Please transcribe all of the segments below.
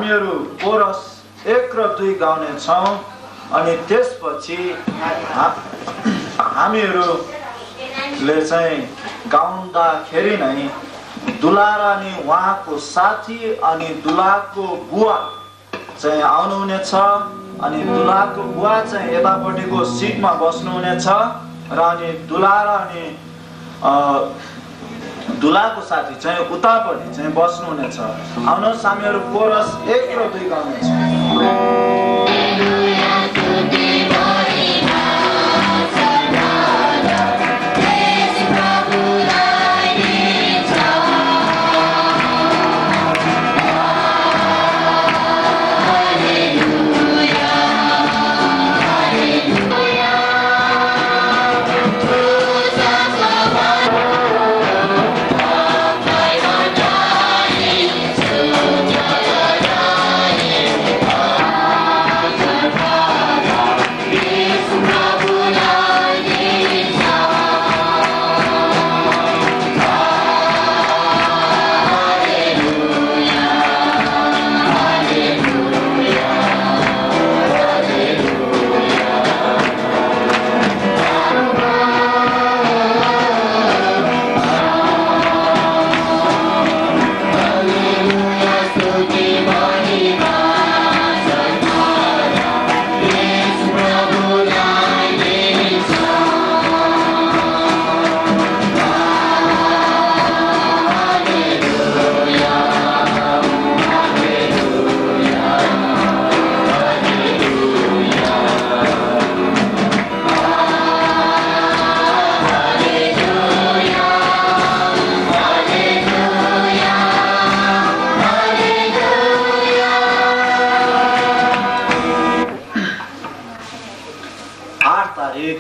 हामीहरू कोरस 1 र 2 गाउने छौं अनि त्यसपछि हामीहरूले चाहिँ गाउँदाखेरि नै दुलारा अनि उहाँको साथी अनि दुलाको बुवा चाहिँ आउनुहुनेछ अनि दुलाको बुवा चाहिँ यतापट्टिको सिटमा बस्नुहुनेछ र अनि दुलारा अनि दुलाको साथी चाहिँ उतापट्टि चाहिँ बस्नुहुनेछ। आउनुहोस् हामीहरू कोरस 1 र 2 गाउनेछौँ।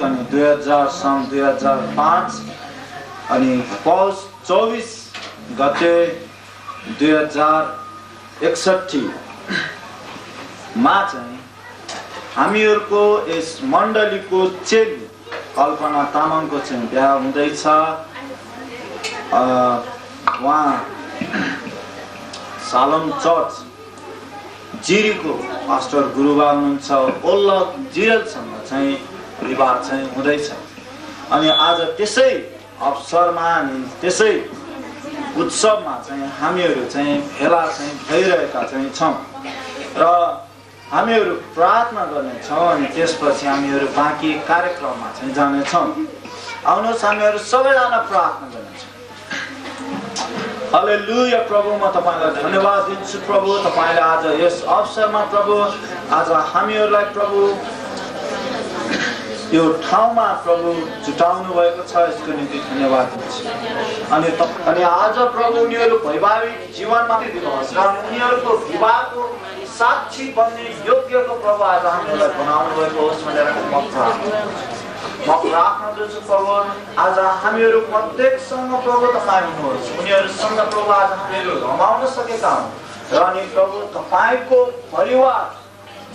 अनि 2005 अनि पौष 24 गते 2061 मा चाहिँ हामीहरूको यस मण्डलीको चेली कल्पना तामाङको चाहिँ बिहा हुँदैछ। उहाँ सालम चर्च जिरीको पास्टर गुरुबा हुनुहुन्छ। ओल्ल जिरेलसँग चाहिँ विवाह चाहिँ हुँदैछ अनि आज त्यसै अवसरमा अनि त्यसै उत्सवमा चाहिँ हामीहरू चाहिँ भेला चाहिँ भइरहेका चाहिँ छौँ र हामीहरू प्रार्थना गर्नेछौँ अनि त्यसपछि हामीहरू बाँकी कार्यक्रममा चाहिँ जानेछौँ। आउनुहोस् हामीहरू सबैजना प्रार्थना गर्नेछौँ। हालेलुया। प्रभु म तपाईलाई धन्यवाद दिन्छु प्रभु, तपाईले आज यस अवसरमा प्रभु आज हामीहरूलाई प्रभु यो ठाउँमा प्रभु जुटाउनु भएको छ, यसको निम्ति धन्यवाद दिन्छु। अनि आज प्रभु उनीहरू वैवाहिक जीवनमा दिनुहोस् र उनीहरूको विवाहको साक्षी बन्ने योग्यको प्रभु आज हामीहरूलाई बनाउनु भएको होस् भनेर म प्रार्थना गर्छु प्रभु। आज हामीहरू प्रत्येकसँग प्रभु तपाईँ हुनुहोस्, उनीहरूसँग प्रभु आज हामीहरू रमाउन सकेका हौँ र अनि प्रभु तपाईँको परिवार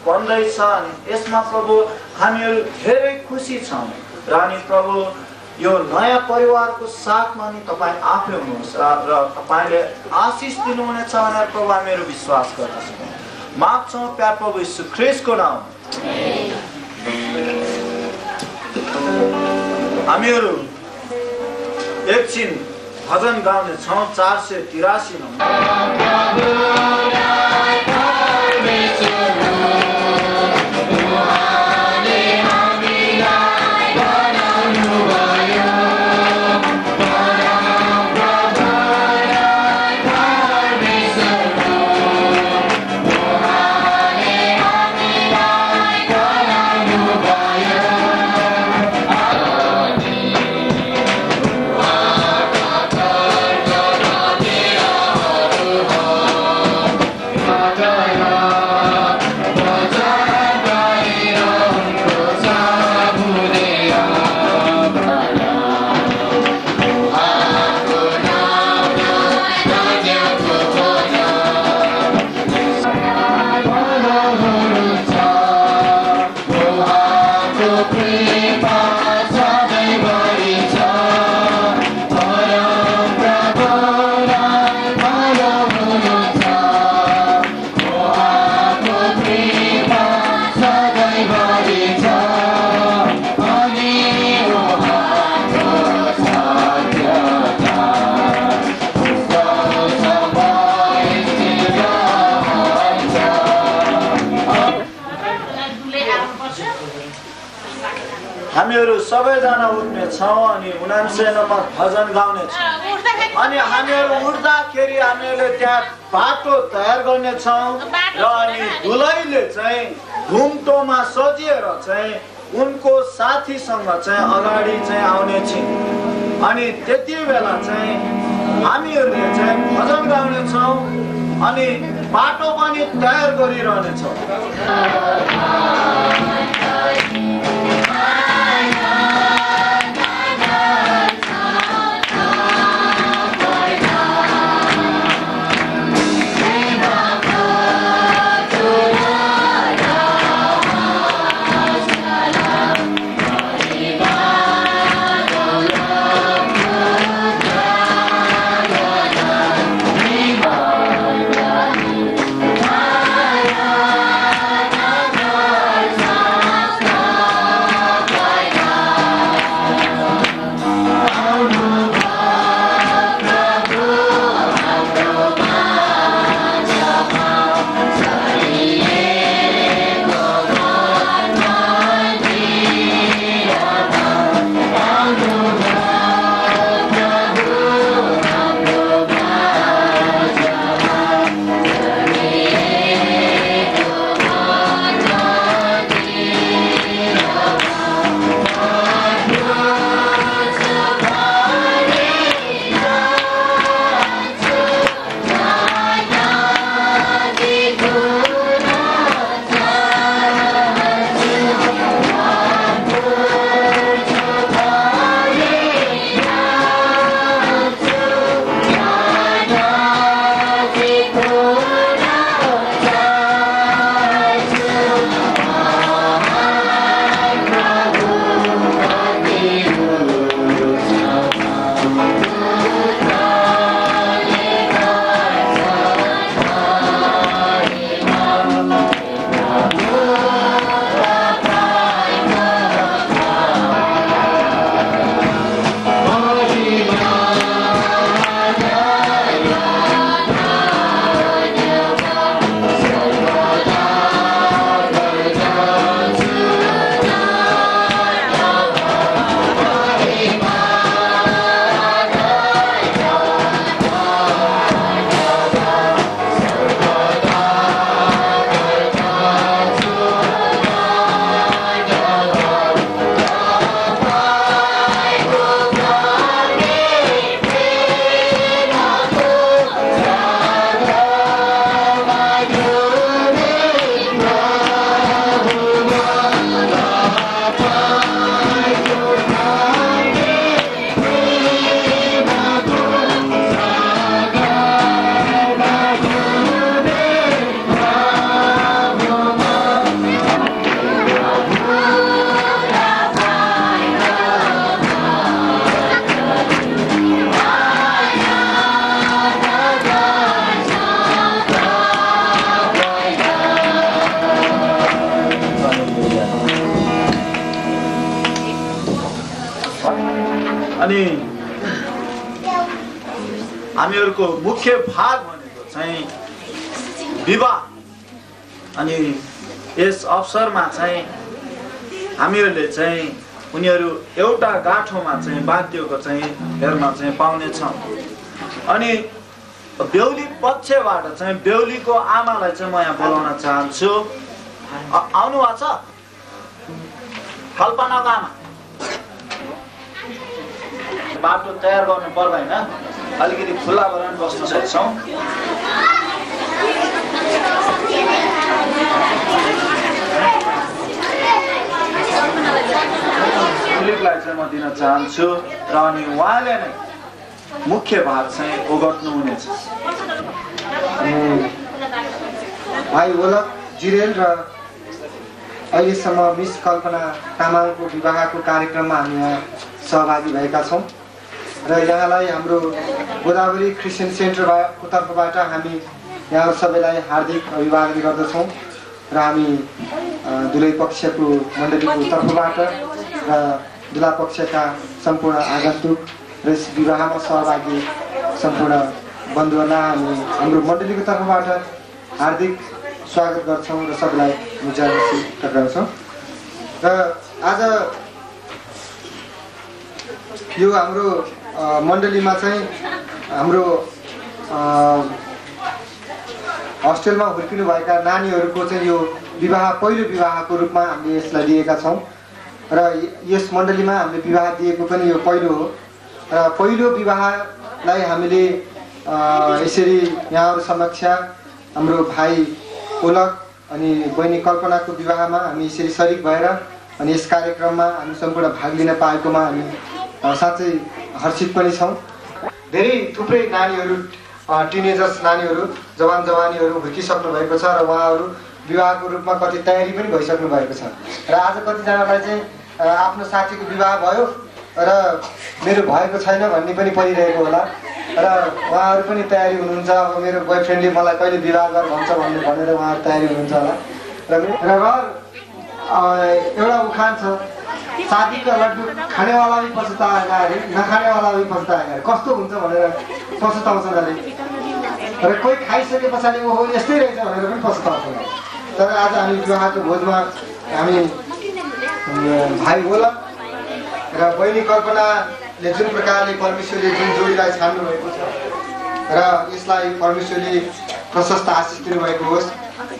बन्दैछ अनि यसमा प्रभु हामीहरू धेरै खुसी छौँ र अनि प्रभु यो नयाँ परिवारको साथमा नि तपाईँ आफै हुनुहोस् र तपाईँले आशिष दिनुहुनेछ भनेर प्रभु हामीहरू विश्वास गर्दछौँ। माग्छौँ प्यार प्रभु यीशु ख्रीष्टको नाम। हामीहरू एकछिन भजन गाउने छौँ 483 Oh हामीहरू सबैजना उठ्ने छौँ अनि 99 नम्बर भजन गाउने छौँ अनि हामीहरू उठ्दाखेरि हामीहरूले त्यहाँ बाटो तयार गर्ने छौँ र अनि दुलैले चाहिँ घुम्टोमा सजिएर चाहिँ उनको साथीसँग चाहिँ अगाडि चाहिँ आउने छिन् अनि त्यति बेला चाहिँ हामीहरूले चाहिँ भजन गाउने छौँ अनि बाटो पनि तयार गरिरहने छौँ। अनि हामीहरूको मुख्य भाग भनेको चाहिँ विवाह अनि यस अवसरमा चाहिँ हामीहरूले चाहिँ उनीहरू एउटा गाँठोमा चाहिँ बाँधिएको चाहिँ हेर्न चाहिँ पाउनेछौँ। अनि बेहुली पक्षबाट चाहिँ बेहुलीको आमालाई चाहिँ म यहाँ बोलाउन चाहन्छु। आउनु भएको छ कल्पनाको आमा? बाटो तयार गर्नु पर्दैन, अलिकति खुल्ला भएर बस्न सक्छौँ। फिलिपलाई चाहिँ म दिन चाहन्छु र अनि उहाँले नै मुख्य भाग चाहिँ ओगट्नु हुनेछ। भाइ ओलक जिरेल र अहिलेसम्म मिस कल्पना तामाङको विवाहको कार्यक्रममा हामी यहाँ सहभागी भएका छौँ र यहाँलाई हाम्रो गोदावरी क्रिस्चियन सेन्टरको तर्फबाट हामी यहाँ सबैलाई हार्दिक अभिवादन गर्दछौँ र हामी दुलै पक्षको मण्डलीको तर्फबाट र दुला पक्षका सम्पूर्ण आगन्तुक र यस विवाहमा सहभागी सम्पूर्ण बन्धुहरूलाई हामी हाम्रो मण्डलीको तर्फबाट हार्दिक स्वागत गर्छौँ र सबैलाई मुजासित गर्छौँ। र आज यो हाम्रो मण्डलीमा चाहिँ हाम्रो हस्टेलमा हुर्किनुभएका नानीहरूको चाहिँ यो पहिलो विवाहको रूपमा हामीले यसलाई लिएका छौँ र यस मण्डलीमा हामीले विवाह दिएको पनि यो पहिलो हो र पहिलो विवाहलाई हामीले यसरी यहाँहरू समक्ष हाम्रो भाइ ओलक अनि बहिनी कल्पनाको विवाहमा हामी यसरी सरिक भएर अनि यस कार्यक्रममा हामी सम्पूर्ण भाग लिन पाएकोमा हामी साँच्चै हर्षित पनि छौँ। धेरै थुप्रै नानीहरू टिनेजर्स नानीहरू जवानीहरू हुर्किसक्नु भएको छ र उहाँहरू विवाहको रूपमा कति तयारी पनि भइसक्नु भएको छ र आज कतिजनालाई चाहिँ आफ्नो साथीको विवाह भयो र मेरो भएको छैन भन्ने पनि परिरहेको होला र उहाँहरू पनि तयारी हुनुहुन्छ। अब मेरो बोयफ्रेन्डले मलाई कहिले विवाह गर भन्छ भनेर उहाँहरू तयारी हुनुहुन्छ होला र एउटा उखान छ, शादी का लड्डू खाने वाला भी पछताएगा अरे नखाने वाला भी पछताएगा। कस्तो हुन्छ भनेर पछताउँछ अरे र कोही खाइसके पछाडि हो यस्तै रहेछ भनेर पनि पछताउँछ। तर आज हामी विवाहको भोजमा हामी भाइ ओलक र बहिनी कल्पनाले जुन प्रकारले परमेश्वरले जुन जोडीलाई छान्नु भएको छ र यसलाई परमेश्वरले प्रशस्त आशिष दिनुभएको होस्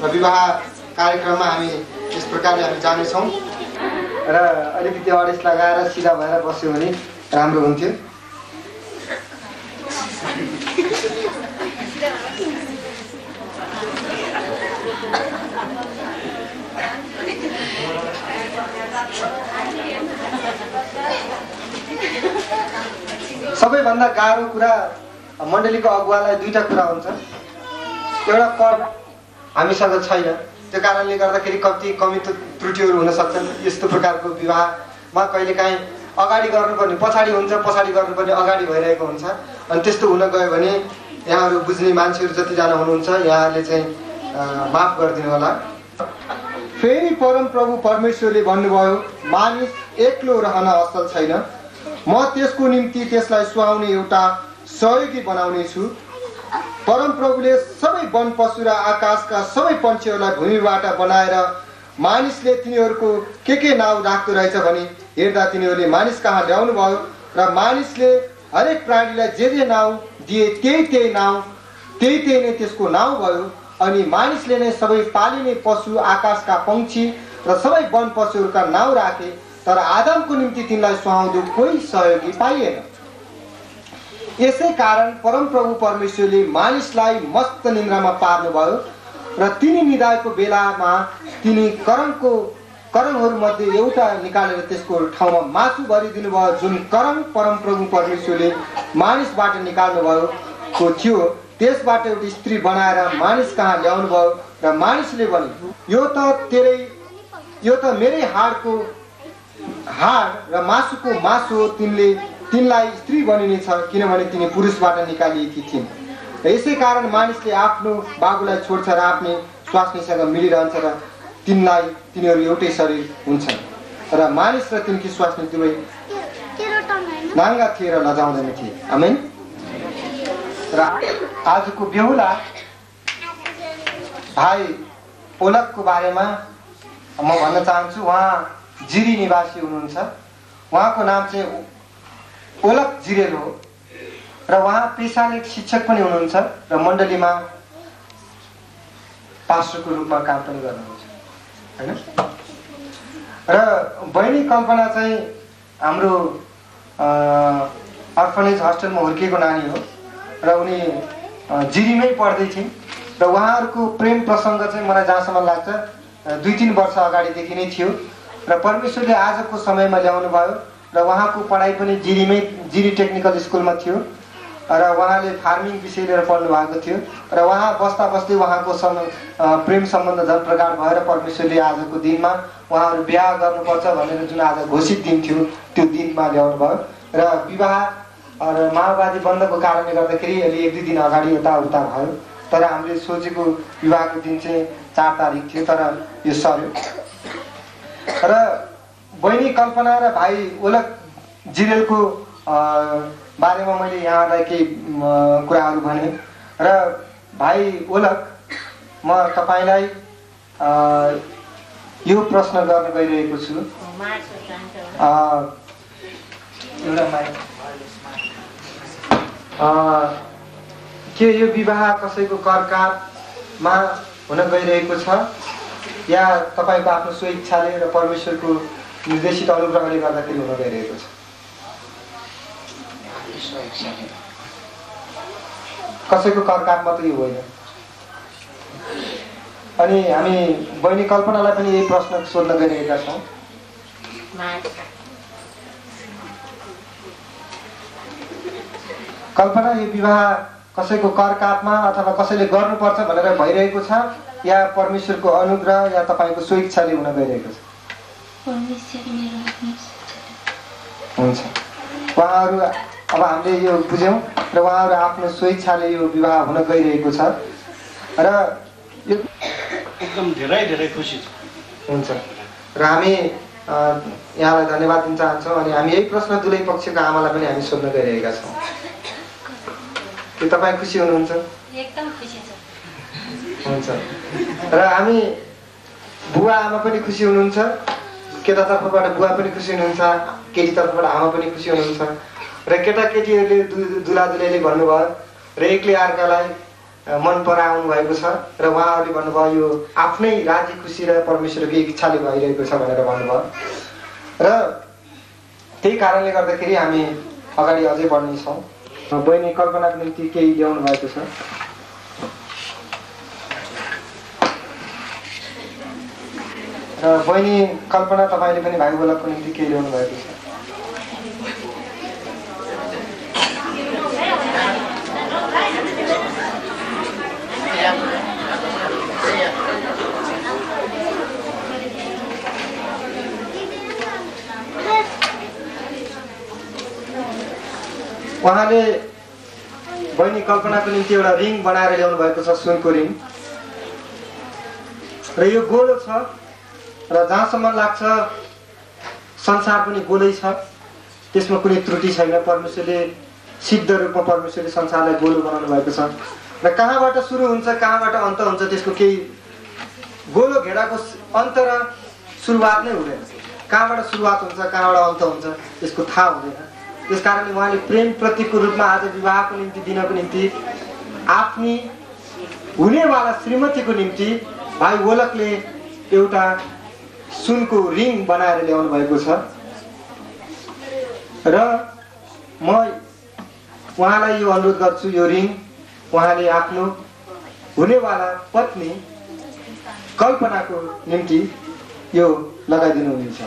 र विवाह कार्यक्रममा हामी यस प्रकारले हामी जानेछौँ र अलिकति अडेस लगाएर सिधा भएर बस्यो भने राम्रो हुन्थ्यो। सबैभन्दा गाह्रो कुरा मण्डलीको अगुवालाई दुईटा कुरा हुन्छ। एउटा कर हामीसँग छैन, त्यो कारणले गर्दाखेरि कति कमी त्रुटिहरू हुन सक्छन्। यस्तो प्रकारको विवाहमा कहिलेकाहीँ अगाडि गर्नुपर्ने पछाडि हुन्छ, पछाडि गर्नुपर्ने अगाडि भइरहेको हुन्छ। अनि त्यस्तो हुन गयो भने यहाँहरू बुझ्ने मान्छेहरू जतिजना हुनुहुन्छ यहाँहरूले चाहिँ माफ गरिदिनु होला। फेरि परमप्रभु परमेश्वरले भन्नुभयो, मानिस एक्लो रहन असल छैन, म त्यसको निम्ति त्यसलाई सुहाउने एउटा सहयोगी बनाउने छु। परमप्रभुले सबै वन पशु र आकाशका सबै पन्छीहरूलाई भूमिबाट बनाएर मानिसले तिनीहरूको के नाउँ राख्दो रहेछ भने हेर्दा तिनीहरूले मानिस कहाँ ल्याउनु भयो र मानिसले हरेक प्राणीलाई जे नाउँ दिए त्यही नाउँ त्यही नै त्यसको नाउँ भयो। अनि मानिसले नै सबै पालिने पशु आकाशका पंक्षी र सबै वन पशुहरूका नाउँ राखे, तर आदमको निम्ति तिनलाई सुहाउँदो कोही सहयोगी पाइएन। यसै कारण परमप्रभु परमेश्वरले मानिसलाई मस्त निन्द्रामा पार्नुभयो र तिनी निदाएको बेलामा तिनी करङहरू मध्ये एउटा निकालेर त्यसको ठाउँमा मासु भरिदिनु भयो। जुन करङ परमप्रभु परमेश्वरले मानिसबाट निकाल्नु भएको थियो त्यसबाट एउटा स्त्री बनाएर मानिस कहाँ ल्याउनु भयो र मानिसले भने, यो त मेरै हाडको हाड र मासुको मासु हो, तिनलाई स्त्री बनिने छ किनभने तिनी पुरुषबाट निकालिएकी थिइन्। र यसै कारण मानिसले आफ्नो बाबुलाई छोड्छ र आफ्नै स्वास्नीसँग मिलिरहन्छ र तिनीहरू एउटै शरीर हुन्छन्। र मानिस र तिनकी स्वास्नी दुवै नाङ्गा थिए र लजाउँदैन थिए। आमेन। र आजको बेहुला भाइ ओलकको बारेमा म भन्न चाहन्छु। उहाँ जिरी निवासी हुनुहुन्छ। उहाँको नाम चाहिँ ओलक जिरेल हो र उहाँ पेसाले शिक्षक पनि हुनुहुन्छ र मण्डलीमा पास्टरको रूपमा काम पनि गर्नुहुन्छ हैन। र बहिनी कल्पना चाहिँ हाम्रो अर्फनेज हस्टेलमा हुर्किएको नानी हो र उनी जिरीमै पढ्दै थिइन् र उहाँहरूको प्रेम प्रसङ्ग चाहिँ मलाई जहाँसम्म लाग्छ 2-3 वर्ष अगाडिदेखि नै थियो र परमेश्वरले आजको समयमा ल्याउनु भयो र उहाँको पढाइ पनि जिरी टेक्निकल स्कुलमा थियो र उहाँले फार्मिङ विषय लिएर पढ्नु भएको थियो र उहाँ बस्दा बस्दै उहाँको प्रेम सम्बन्ध झन् प्रगाढ भएर परमेश्वरले आजको दिनमा उहाँहरू बिहा गर्नुपर्छ भनेर जुन आज घोषित दिन थियो त्यो दिनमा ल्याउनु भयो र विवाह र माओवादी बन्दको कारणले गर्दाखेरि अलि 1-2 दिन अगाडि यताउता भयो। तर हामीले सोचेको विवाहको दिन चाहिँ 4 तारिक थियो, तर यो सर्यो। र बहिनी कल्पना र भाइ ओलक जिरेलको बारेमा मैले यहाँलाई केही कुराहरू भने र भाइ ओलक म तपाईलाई यो प्रश्न गर्न गइरहेको छु। एउटा माइक के यो विवाह कसैको करकापमा हुन गइरहेको छ या तपाईको आफ्नो स्वेच्छाले र परमेश्वरको निर्देशित अनुग्रहले गर्दाखेरि हुन गइरहेको छ? कसैको करकापमा त यो होइन। अनि हामी बहिनी कल्पनालाई पनि यही प्रश्न सोध्न गइरहेका छौँ। कल्पना, यो विवाह कसैको करकापमा अथवा कसैले गर्नुपर्छ भनेर भइरहेको छ या परमेश्वरको अनुग्रह या तपाईँको स्वेच्छाले हुन गइरहेको छ? हुन्छ, उहाँहरू अब हामीले यो बुझ्यौँ र उहाँहरू आफ्नो स्वेच्छाले यो विवाह हुन गइरहेको छ र यो एकदम धेरै धेरै खुसी छ। हुन्छ, र हामी यहाँलाई धन्यवाद दिन चाहन्छौँ। अनि हामी यही प्रश्न दुवै पक्षको आमालाई पनि हामी सोध्न गइरहेका छौँ कि तपाईँ खुसी हुनुहुन्छ? एकदम खुसी छ। हुन्छ, र हामी बुवा आमा पनि खुसी हुनुहुन्छ, केटातर्फबाट बुवा पनि खुसी हुनुहुन्छ, केटीतर्फबाट आमा पनि खुसी हुनुहुन्छ र केटाकेटीहरूले दुलादुलैले भन्नुभयो र एकले अर्कालाई मन पराउनु भएको छ र उहाँहरूले भन्नुभयो यो आफ्नै राजी खुसी र परमेश्वरको इच्छाले भइरहेको छ भनेर भन्नुभयो र त्यही कारणले गर्दाखेरि हामी अगाडि अझै बढ्नेछौँ। बहिनी कल्पनाको निम्ति केही ल्याउनु भएको छ? र बहिनी कल्पना, तपाईँले पनि भाइ बोलकको निम्ति केही ल्याउनु भएको छ? उहाँले बहिनी कल्पनाको निम्ति एउटा रिङ बनाएर ल्याउनु भएको छ, सुनको रिङ, र यो गोलो छ र जहाँसम्म लाग्छ संसार पनि गोलै छ, त्यसमा कुनै त्रुटि छैन। परमेश्वरले सिद्ध रूपमा परमेश्वरले संसारलाई गोलो बनाउनु भएको छ र कहाँबाट सुरु हुन्छ कहाँबाट अन्त हुन्छ त्यसको केही गोलो घेराको अन्त र सुरुवात नै हुँदैन। कहाँबाट सुरुवात हुन्छ कहाँबाट अन्त हुन्छ त्यसको थाहा हुँदैन। त्यस कारणले उहाँले प्रेम प्रतीकको रूपमा आज विवाहको निम्ति दिनको निम्ति आफ्नी हुनेवाला श्रीमतीको निम्ति भाइ वोलकले एउटा सुनको रिङ बनाएर ल्याउनु भएको छ र म उहाँलाई यो अनुरोध गर्छु, यो रिङ उहाँले आफ्नो हुनेवाला पत्नी कल्पनाको निम्ति यो लगाइदिनु हुनेछ।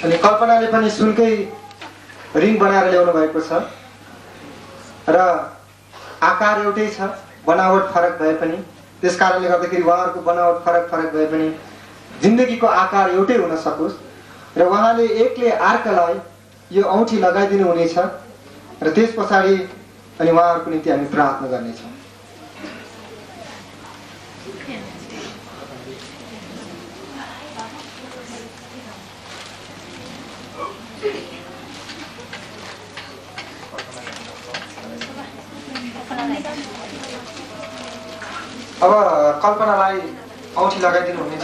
अनि कल्पनाले पनि सुनकै रिङ बनाएर ल्याउनु भएको छ र आकार एउटै छ, बनावट फरक भए पनि, त्यस कारणले गर्दाखेरि उहाँहरूको बनावट फरक भए पनि जिन्दगीको आकार एउटै हुन सकोस् र उहाँले एकले अर्कालाई यो औँठी लगाइदिनु हुनेछ र त्यस पछाडि अनि उहाँहरूको निम्ति हामी प्रार्थना गर्नेछौँ। अब कल्पनालाई औँठी लगाइदिनु हुनेछ।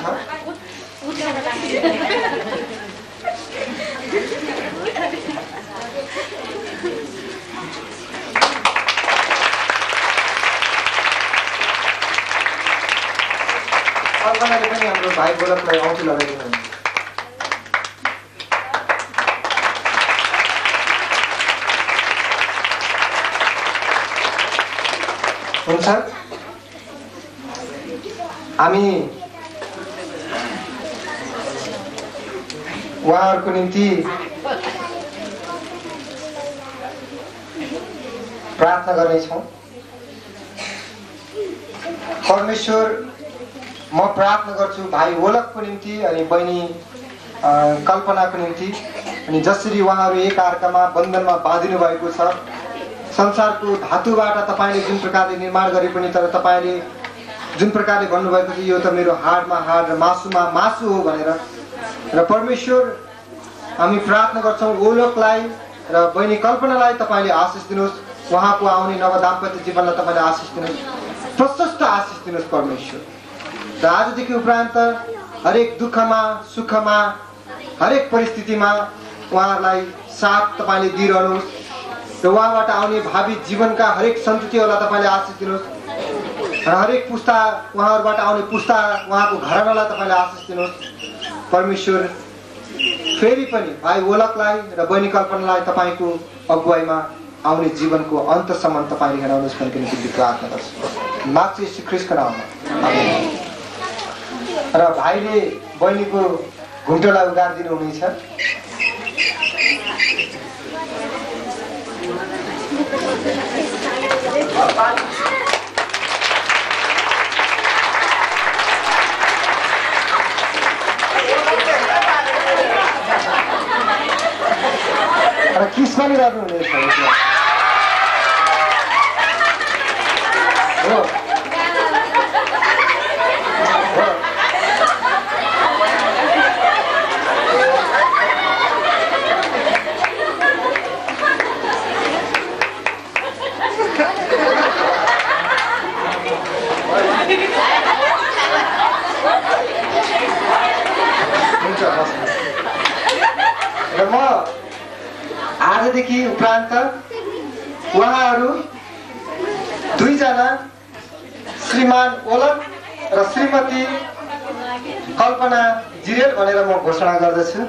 कल्पनाले पनि हाम्रो भाइ गोलकलाई औँठी लगाइदिनु हुनेछ। हुन्छ, हामी उहाँहरूको निम्ति प्रार्थना गर्नेछौँ। परमेश्वर, म प्रार्थना गर्छु भाइ वोलकको निम्ति अनि बहिनी कल्पनाको निम्ति, अनि जसरी उहाँहरू एक अर्कामा बन्धनमा बाँधिनु भएको छ, संसारको धातुबाट तपाईँले जुन प्रकारले निर्माण गरे पनि तर तपाईँले जुन प्रकारले भन्नुभएको थियो यो त मेरो हाडमा हाड र मासुमा मासु हो भनेर, र परमेश्वर हामी प्रार्थना गर्छौँ वोलकलाई र बहिनी कल्पनालाई तपाईँले आशिष दिनुहोस्, उहाँको आउने नव दाम्पत्य जीवनलाई तपाईँले आशिष दिनुहोस्, प्रशस्त आशिष दिनुहोस् परमेश्वर। र आजदेखि उपरान्त हरेक दुःखमा सुखमा हरेक परिस्थितिमा उहाँहरूलाई साथ तपाईँले दिइरहनुहोस् र उहाँबाट आउने भावी जीवनका हरेक सन्ततिहरूलाई तपाईँले आशिष दिनुहोस् र हरेक पुस्ता उहाँहरूबाट आउने पुस्ता उहाँको घरानालाई तपाईँले आशिष दिनुहोस् परमेश्वर। फेरि पनि भाइ ओलकलाई र बहिनी कल्पनालाई तपाईँको अगुवाईमा आउने जीवनको अन्तसम्म तपाईँले हेराउनुहोस् भनेर निम्ति प्रार्थना गर्छु माग्छु यीशु ख्रीष्टको नाममा, आमेन। र भाइले बहिनीको घुम्टोलाई उगारिदिनु हुनेछ। र किस पनि गर्नुहुनेछ हो। र म आजदेखि उपरान्त उहाँहरू दुईजना श्रीमान ओलक र श्रीमती कल्पना जिरेल भनेर म घोषणा गर्दछु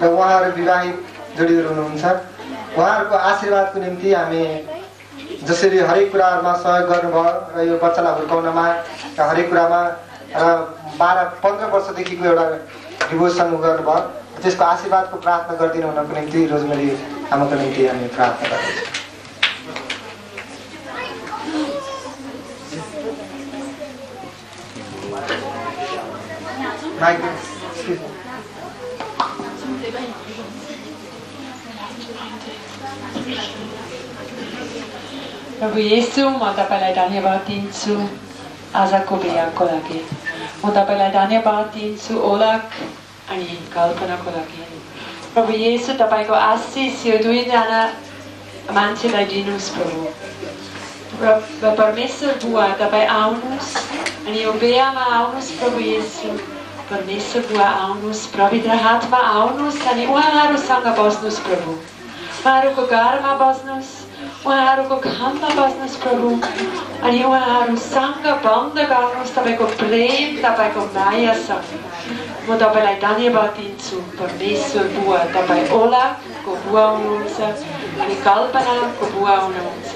र उहाँहरू विवाहित जोडीहरू हुनुहुन्छ। उहाँहरूको आशीर्वादको निम्ति हामी जसरी हरेक कुराहरूमा सहयोग गर्नुभयो र यो बच्चालाई हुर्काउनमा र हरेक कुरामा र 12-15 वर्षदेखिको एउटा डिभोसन गर्नुभयो, त्यसको आशीर्वादको प्रार्थना गरिदिनु हुनको निम्ति रोजमेरी आमाको निम्ति हामी प्रार्थना गर्दछौँ। प्रभु येशू, म तपाईलाई धन्यवाद दिन्छु आजको बिहाको लागि। म तपाईलाई धन्यवाद दिन्छु ओलक अनि कल्पनाको लागि। प्रभु येशू, तपाईको आशिष यो दुईजना मान्छेलाई दिनुहोस् प्रभु। र परमेश्वर बुवा तपाईँ आउनुहोस् अनि यो बिहामा आउनुहोस् प्रभु येशू। परमेश्वर बुवा आउनुहोस्, पवित्र हातमा आउनुहोस् अनि उहाँहरूसँग बस्नुहोस् प्रभु। उहाँहरूको घरमा बस्नुहोस्, उहाँहरूको घाममा बस्नुहोस् प्रभु अनि उहाँहरूसँग बन्द गर्नुहोस् तपाईँको प्रेम, तपाईँको मायासँग। म तपाईँलाई धन्यवाद दिन्छु परमेश्वर बुवा। तपाईँ ओलाको बुवा हुनुहुन्छ अनि कल्पनाको बुवा हुनुहुन्छ।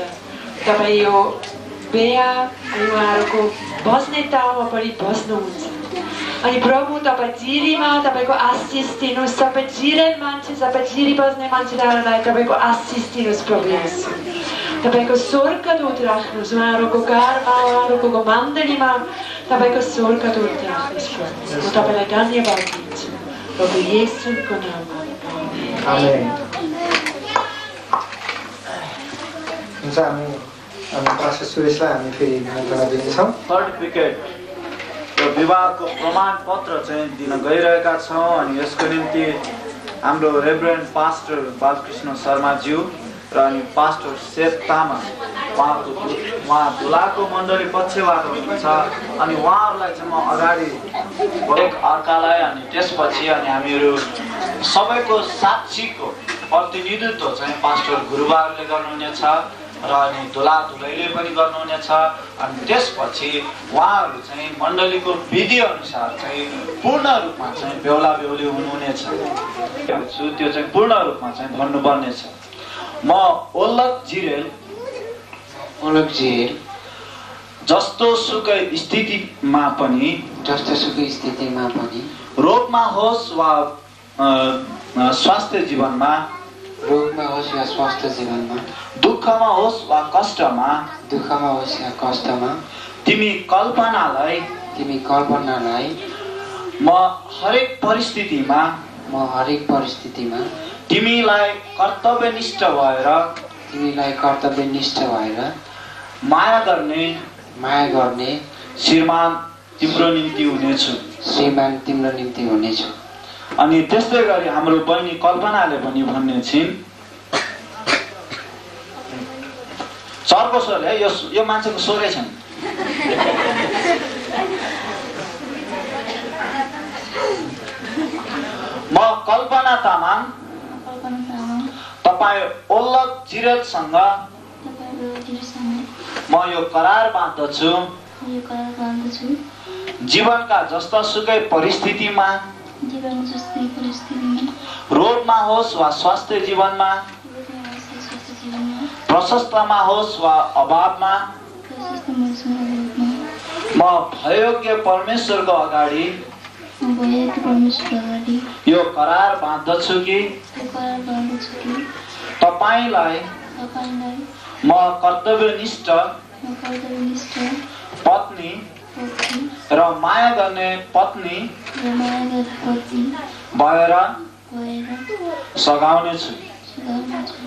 तपाईँ यो बिहा अनि उहाँहरूको बस्ने ठाउँमा पनि बस्नुहुन्छ। अनि प्रभु तपाईँ जिरीमा तपाईँको आशिष दिनुहोस्। तपाईँ जिरेल मान्छे, तपाईँ जिरी बस्ने मान्छेलाई तपाईँको आशिष दिनुहोस् प्रभु येशू। तपाईँको स्वर्गदूत राख्नुहोस् उहाँहरूको घरमा, उहाँहरूको मण्डलीमा तपाईँको स्वर्गदूत राख्नुहोस् प्रभु। म तपाईँलाई धन्यवाद दिन्छु प्रभु येशूको नाममा, आमेन। हुन्छ, हामी पास्टर सुरेशलाई हामी फेरि निमन्त्रणा दिनेछौँ। सर्टिफिकेट र विवाहको प्रमाण पत्र चाहिँ दिन गइरहेका छौँ अनि यसको निम्ति हाम्रो रेभरेन्ड पास्टर बालकृष्ण शर्माज्यू र अनि पास्टर सेप तामा उहाँ दुलाको मण्डली पक्षबाट हुनुहुन्छ अनि उहाँहरूलाई चाहिँ म अगाडि एक अर्कालाई अनि त्यसपछि अनि हामीहरू सबैको साक्षीको प्रतिनिधित्व चाहिँ पास्टर गुरुबाहरूले गर्नुहुनेछ र अनि दुला दुलैले पनि गर्नुहुनेछ अनि त्यसपछि उहाँहरू चाहिँ मण्डलीको विधि अनुसार चाहिँ पूर्ण रूपमा चाहिँ बेहुला बेहुली हुनुहुनेछ। त्यो चाहिँ पूर्ण रूपमा चाहिँ भन्नुपर्नेछ। म ओलक जिरेल जस्तो सुकै स्थितिमा पनि रोगमा होस् वा स्वास्थ्य जीवनमा दुःखमा होस् वा कष्टमा तिमी कल्पनालाई म हरेक परिस्थितिमा तिमीलाई कर्तव्यनिष्ठ भएर माया गर्ने श्रीमान तिम्रो निम्ति हुनेछु। अनि त्यस्तै गरी हाम्रो बहिनी कल्पनाले पनि भन्ने छिन् चर्को स्वर है यो मान्छेको स्वरै छैन। म कल्पना तामाङ तपाईँ ओल्लक जिरेलसँग म यो करार बाँध्दछु जीवनका जस्ता सुकै परिस्थितिमा रोगमा होस् वा स्वास्थ्य जीवनमा प्रशस्तमा होस् वा अभावमा म भयोग्य परमेश्वरको अगाडि यो करार बाँध्दछु कि तपाईलाई म कर्तव्यनिष्ठ पत्नी र माया गर्ने पत्नी भएर सघाउनेछु,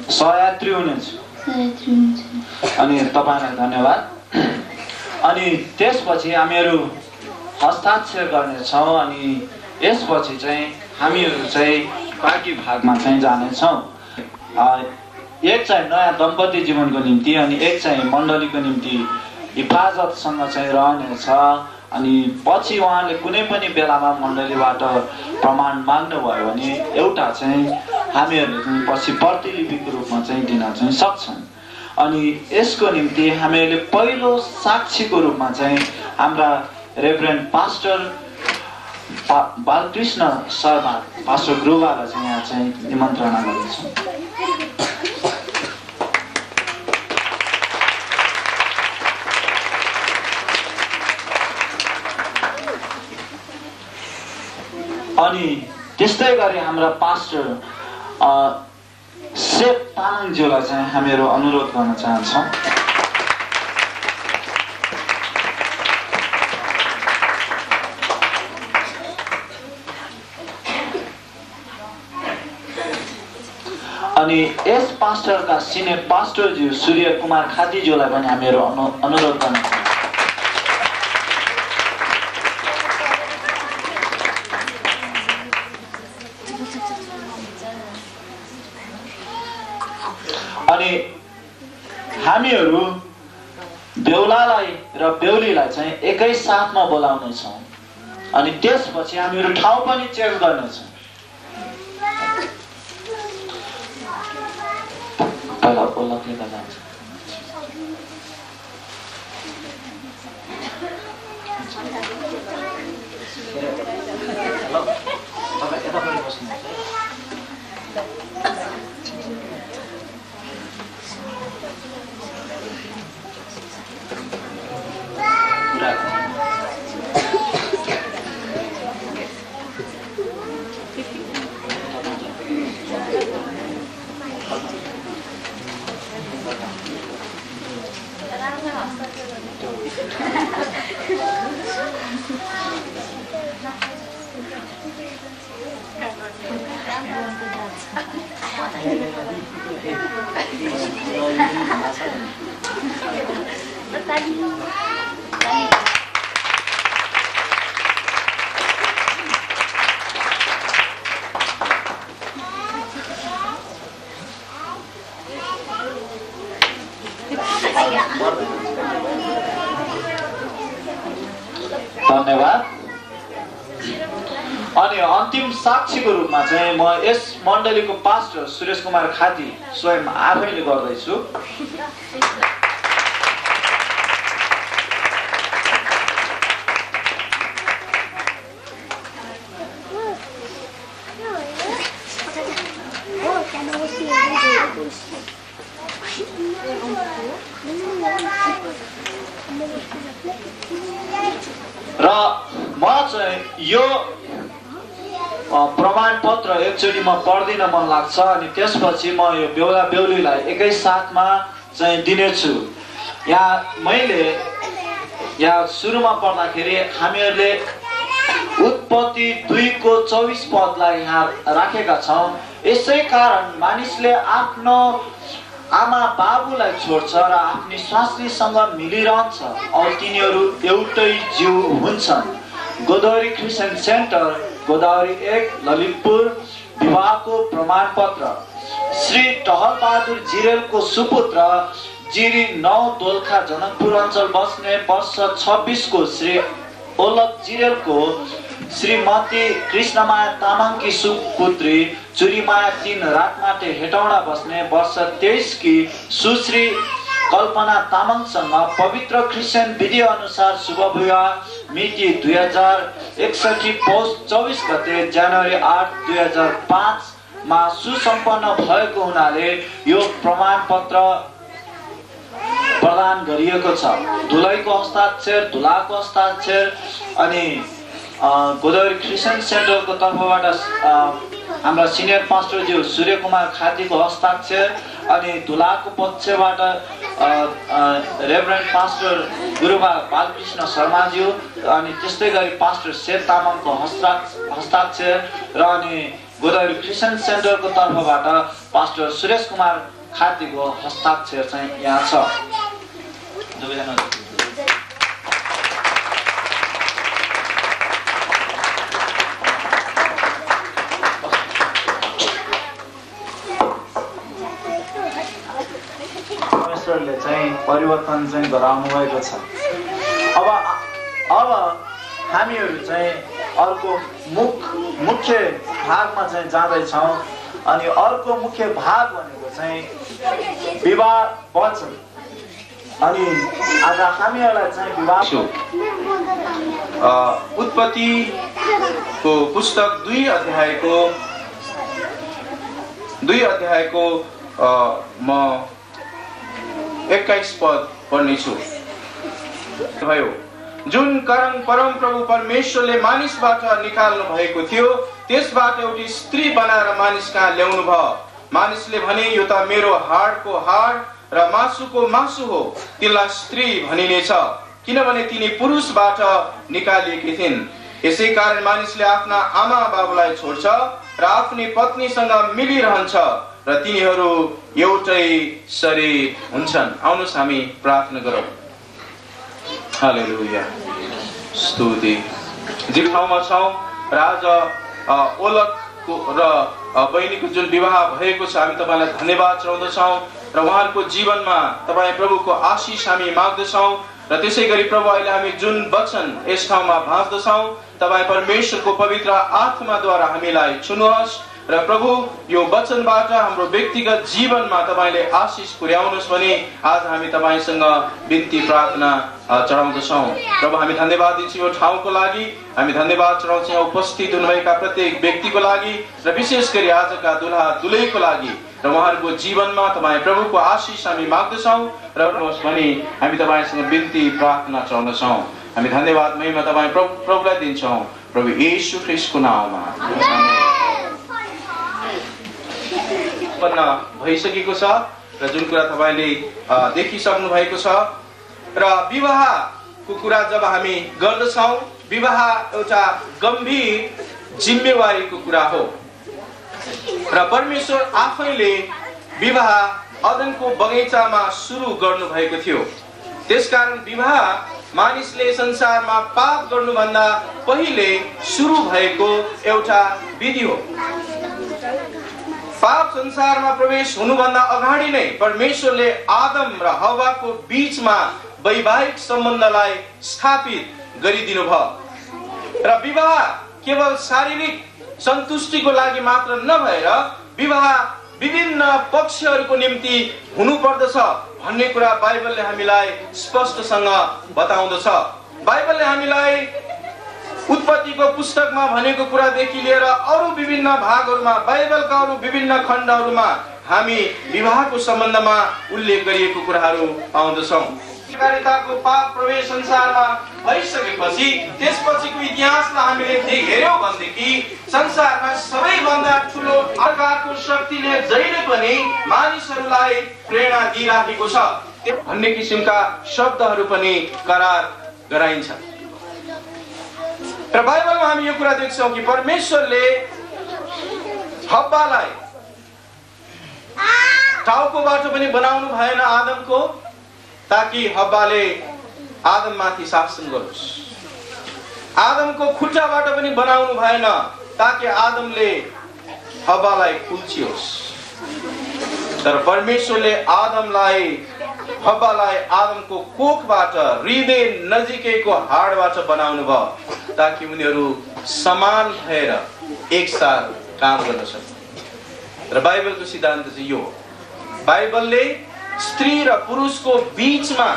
सहयात्री हुनेछु। अनि तपाईलाई धन्यवाद। अनि त्यसपछि हामीहरू हस्ताक्षर गर्नेछौँ अनि यसपछि चाहिँ हामीहरू चाहिँ बाँकी भागमा चाहिँ जानेछौँ। एक चाहिँ नयाँ दम्पति जीवनको निम्ति अनि एक चाहिँ मण्डलीको निम्ति हिफाजतसँग चाहिँ रहनेछ। अनि पछि उहाँले कुनै पनि बेलामा मण्डलीबाट प्रमाण माग्नुभयो भने एउटा चाहिँ हामीहरूले चाहिँ पछि प्रतिलिपिको रूपमा चाहिँ दिन चाहिँ सक्छौँ। अनि यसको निम्ति हामीहरूले पहिलो साक्षीको रूपमा चाहिँ हाम्रा reverend pastor Balkrishna Sharma pastor गुरुबालाई चाहिँ यहाँ चाहिँ निमन्त्रणा गर्दछौँ। अनि त्यस्तै गरी हाम्रा पास्टर सेप तामाङज्यूलाई चाहिँ हामीहरू अनुरोध गर्न चाहन्छौँ। अनि यस पास्टरका सिनियर पास्टरज्यू सूर्य कुमार खातीज्यूलाई पनि हामीहरू अनुरोध गर्न चाहन्छौँ। अनि हामीहरू बेहुलालाई र बेहुलीलाई चाहिँ एकै साथमा बोलाउनेछौँ। अनि त्यसपछि हामीहरू ठाउँ पनि चेक गर्नेछौँ। पहिला ओल्लकले गर्दा हुन्छ। तपाईँ यता पनि बस्नुहुन्छ। धन्यवाद। अनि अन्तिम साक्षीको रूपमा चाहिँ म यस मण्डलीको पास्टर सुरेश कुमार खाती स्वयं आफैले गर्दैछु। र म चाहिँ यो प्रमाण पत्र एकचोटि म पढ्दिन मन लाग्छ अनि त्यसपछि म यो बेहुला बेहुलीलाई एकै साथमा चाहिँ दिनेछु। यहाँ मैले यहाँ सुरुमा पढ्दाखेरि हामीहरूले उत्पत्ति 2:24 पदलाई यहाँ राखेका छौँ। यसै कारण मानिसले आफ्नो आमा बाबुलाई छोड्छ र आफ्नी स्वास्नीसँग मिलिरहन्छ औ तिनीहरू एउटै जीव हुन्छन्। Godavari Christian centre, Godavari 1, Lalitpur. विवाहको प्रमाणपत्र श्री टहल बहादुर जिरेलको सुपुत्र जिरी 9 दोलखा जनकपुर अञ्चल बस्ने वर्ष 26 को श्री ओलक जिरेलको श्रीमती कृष्णमाया तामाङकी सुपुत्री चुरीमाया 3 रातमाटे हेटौडा बस्ने वर्ष 23 की सुश्री कल्पना तामाङसँग पवित्र क्रिस्चियन विधि अनुसार शुभ विवाह मिति 2061 पौष 24 गते जनवरी 8 2005 मा सुसम्पन्न भएको हुनाले यो प्रमाणपत्र प्रदान गरिएको छ। दुलैको हस्ताक्षर, दुलाको हस्ताक्षर अनि गोदावरी क्रिस्चियन सेन्टरको तर्फबाट हाम्रा सिनियर पास्टरज्यू सूर्य कुमार खातीको हस्ताक्षर अनि दुलाको पक्षबाट रेभरेन्ड पास्टर गुरुबा बालकृष्ण शर्माज्यू अनि त्यस्तै गरी पास्टर शेर तामाङको हस्ताक्षर र अनि गोदावरी क्रिस्चियन सेन्टरको तर्फबाट पास्टर सुरेश कुमार खातीको हस्ताक्षर चाहिँ यहाँ छ। परमेश्वरले चाहिँ परिवर्तन चाहिँ गराउनु भएको छ। अब हामीहरू चाहिँ अर्को मुख्य भागमा चाहिँ जाँदैछौँ अनि अर्को मुख्य भाग भनेको चाहिँ विवाह वचन अनि आज हामीहरूलाई चाहिँ विवाह उत्पत्तिको पुस्तक 2 अध्यायको म 21 पद पढ्नेछु। भयो जुन कारण परमप्रभु परमेश्वरले मानिसबाट निकाल्नु भएको थियो त्यसबाट एउटी स्त्री बनाएर मानिस कहाँ ल्याउनु भयो। मानिसले भने यो त मेरो हाडको हाड र मासुको मासु हो, तिनलाई स्त्री भनिनेछ किनभने तिनी पुरुषबाट निकालिएकी थिइन्। यसै कारण मानिसले आफ्ना आमा बाबुलाई छोड्छ र आफ्नी पत्नीसँग मिलिरहन्छ र तिनीहरू एउटै शरीर हुन्छन्। आउनुहोस् हामी प्रार्थना गरौँ। हालेलुया, स्तुति। जे ठाउँमा छौँ र आज ओलकको र बहिनीको जुन विवाह भएको छ हामी तपाईँलाई धन्यवाद चढाउँदछौँ र उहाँहरूको जीवनमा तपाईँ प्रभुको आशिष हामी माग्दछौँ र त्यसै गरी प्रभु अहिले हामी जुन वचन यस ठाउँमा भाँच्दछौँ तपाईँ परमेश्वरको पवित्र आत्माद्वारा हामीलाई छुनुहोस् र प्रभु यो वचनबाट हाम्रो व्यक्तिगत जीवनमा तपाईले आशिष पुर्याउनुहोस् भनी आज हामी तपाईसँग बिन्ती प्रार्थना चढाउँदछौँ। प्रभु हामी धन्यवाद दिन्छौँ यो ठाउँको लागि, हामी धन्यवाद चढाउँछौँ उपस्थित हुनुभएका प्रत्येक व्यक्तिको लागि र विशेष गरी आजका दुल्हा दुलहीको लागि र उहाँहरूको जीवनमा तपाईँ प्रभुको आशिष हामी माग्दछौँ र भनी हामी तपाईसँग बिन्ती प्रार्थना चढाउँदछौँ। हामी धन्यवाद महिमा तपाईँ प्रभुलाई दिन्छौँ प्रभु येशू ख्रीष्टको नाममा। भइसकेको छ र जुन कुरा तपाईले देखिसक्नु भएको छ र विवाहको कुरा जब हामी गर्दछौँ विवाह एउटा गम्भीर जिम्मेवारीको कुरा हो र परमेश्वर आफैले विवाह अदनको बगैँचामा सुरु गर्नु भएको थियो। त्यसकारण विवाह मानिसले संसारमा पाप गर्नुभन्दा पहिले सुरु भएको एउटा विधि हो। पाप संसारमा प्रवेश हुनुभन्दा अगाडि नै परमेश्वरले आदम र हव्वाको बीचमा वैवाहिक सम्बन्धलाई स्थापित गरिदिनु भयो र विवाह केवल शारीरिक सन्तुष्टिको लागि मात्र नभएर विवाह विभिन्न पक्षहरूको निम्ति हुनुपर्दछ भन्ने कुरा बाइबलले हामीलाई स्पष्टसँग बताउँदछ। बाइबलले हामीलाई उत्पत्तिको पुस्तकमा भनेको कुरादेखि लिएर अरू विभिन्न भागहरूमा बाइबलका अरू विभिन्न खण्डहरूमा हामी विवाहको सम्बन्धमा उल्लेख गरिएको कुराहरू पाउँदछौँ। सहकारिताको पाप प्रवेश संसारमा भइसकेपछि त्यसपछिको इतिहासलाई हामीले हेर्यौँ भनेदेखि संसारमा सबैभन्दा ठुलो अर्काको शक्तिले जहिले पनि मानिसहरूलाई प्रेरणा दिइराखेको छ भन्ने किसिमका शब्दहरू पनि करार गराइन्छ र बाइबलमा हामी यो कुरा देख्छौँ कि परमेश्वरले हव्वालाई टाउकोबाट पनि बनाउनु भएन आदमको ताकि हव्वाले आदममाथि शासन गरोस्। आदमको खुट्टाबाट पनि बनाउनु भएन ताकि आदमले हव्वालाई कुल्चियोस्। तर परमेश्वरले आदमलाई हब्बालाई आदमको कोखबाट हृदय नजिकैको हाडबाट बनाउनु भयो ताकि उनीहरू समान भएर एकसाथ काम गर्न सक्छ। र बाइबलको सिद्धान्त चाहिँ यो हो, बाइबलले स्त्री र पुरुषको बीचमा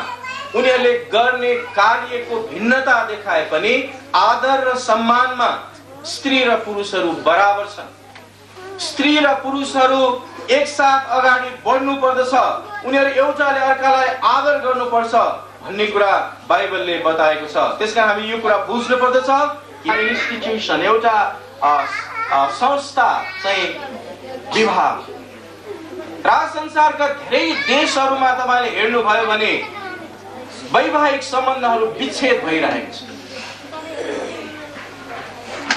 उनीहरूले गर्ने कार्यको भिन्नता देखाए पनि आदर र सम्मानमा स्त्री र पुरुषहरू बराबर छन्। स्त्री र पुरुषहरू एकसाथ अगाडि बढ्नु पर्दछ, उनीहरू एउटाले अर्कालाई आदर गर्नुपर्छ भन्ने कुरा बाइबलले बताएको छ। त्यसकारण हामी यो कुरा बुझ्नु पर्दछ कि इन्स्टिट्युसन, एउटा संस्था चाहिँ विवाह। र संसारका धेरै देशहरूमा तपाईले हेर्नुभयो भने वैवाहिक सम्बन्धहरू विच्छेद भइरहेको छ।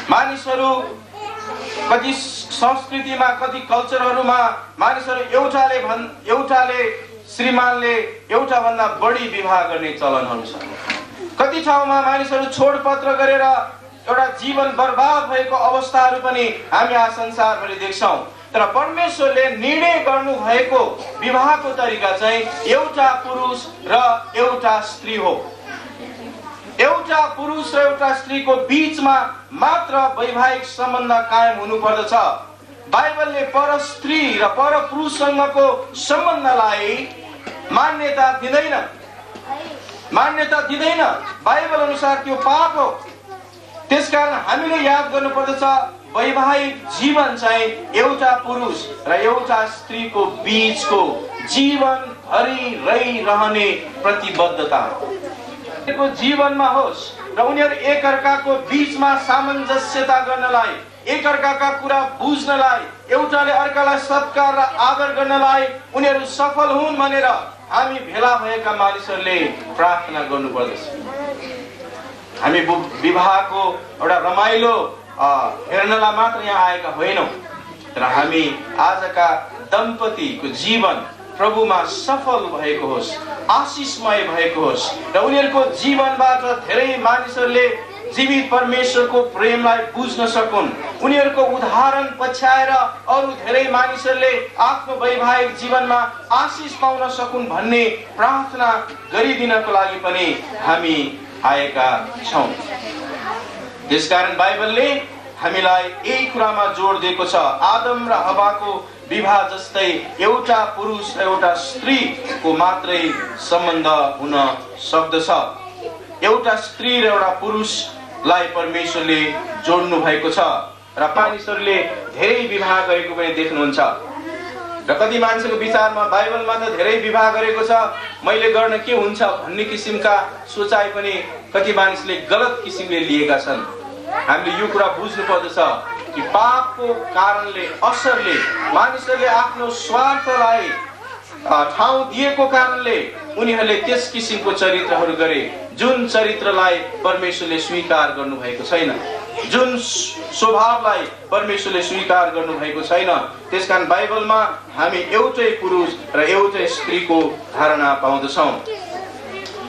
मानिसहरू कति संस्कृतिमा, कति कल्चरहरूमा मानिसहरू एउटाले श्रीमानले एउटा भन्दा बढी विवाह गर्ने चलनहरू छ। कति ठाउँमा मानिसहरू छोडपत्र गरेर एउटा जीवन बर्बाद भएको अवस्थाहरू पनि हामी आज संसारभरि देख्छौं। तर परमेश्वरले निर्णय गर्नु भएको विवाहको तरिका चाहिँ एउटा पुरुष र एउटा स्त्री हो। एउटा पुरुष र एउटा स्त्रीको बीचमा मात्र वैवाहिक सम्बन्ध कायम हुनु पर्दछ। बाइबलले पर स्त्री र पर पुरुषसँगको सम्बन्धलाई मान्यता दिँदैन। बाइबल अनुसार त्यो पाप हो। त्यसकारण हामीले याद गर्नुपर्दछ वैवाहिक जीवन चाहिँ एउटा पुरुष र एउटा स्त्रीको बीचको जीवन भरि रहिरहने प्रतिबद्धता हो। जीवनमा होस् र उनीहरू एकअर्काको बीचमा सामञ्जस्यता गर्नलाई, एकअर्काका कुरा बुझ्नलाई, एउटाले अर्कालाई सत्कार र आदर गर्नलाई उनीहरू सफल हुन् भनेर हामी भेला भएका मानिसहरूले प्रार्थना गर्नुपर्दछ। हामी विवाहको एउटा रमाइलो हेर्नलाई मात्र यहाँ आएका होइनौं, तर हामी आजका दम्पतिको जीवन प्रभुमा सफल भएको होस्, आशिषमय भएको होस् र उनीहरूको जीवनबाट धेरै मानिसहरूले जीवित परमेश्वरको प्रेमलाई बुझ्न सकुन्। उनीहरूको उदाहरण पछ्याएर अरू धेरै मानिसहरूले आफ्नो वैवाहिक जीवनमा आशिष पाउन सकुन् भन्ने प्रार्थना गरिदिनको लागि पनि हामी आएका छौं। त्यसकारण बाइबलले हामीलाई यही कुरामा जोड दिएको छ, आदम र हव्वाको विवाह जस्तै एउटा पुरुष र एउटा स्त्रीको मात्रै सम्बन्ध हुन सक्दछ। एउटा स्त्री र एउटा पुरुषलाई परमेश्वरले जोड्नु भएको छ र मानिसहरूले धेरै विवाह गरेको पनि देख्नुहुन्छ। र कति मान्छेको विचारमा बाइबलमा त धेरै विवाह गरेको छ, मैले गर्न के हुन्छ भन्ने किसिमका सोचाइ पनि कति मानिसले गलत किसिमले लिएका छन्। हामीले यो कुरा बुझ्नु पर्दछ कि पापको कारणले, असरले मानिसहरूले आफ्नो स्वार्थलाई ठाउँ दिएको कारणले उनीहरूले त्यस किसिमको चरित्रहरू गरे जुन चरित्रलाई परमेश्वरले स्वीकार गर्नु भएको छैन, जुन स्वभावलाई परमेश्वरले स्वीकार गर्नु भएको छैन। त्यसकारण बाइबलमा हामी एउटै पुरुष र एउटै स्त्रीको धारणा पाउँदछौं।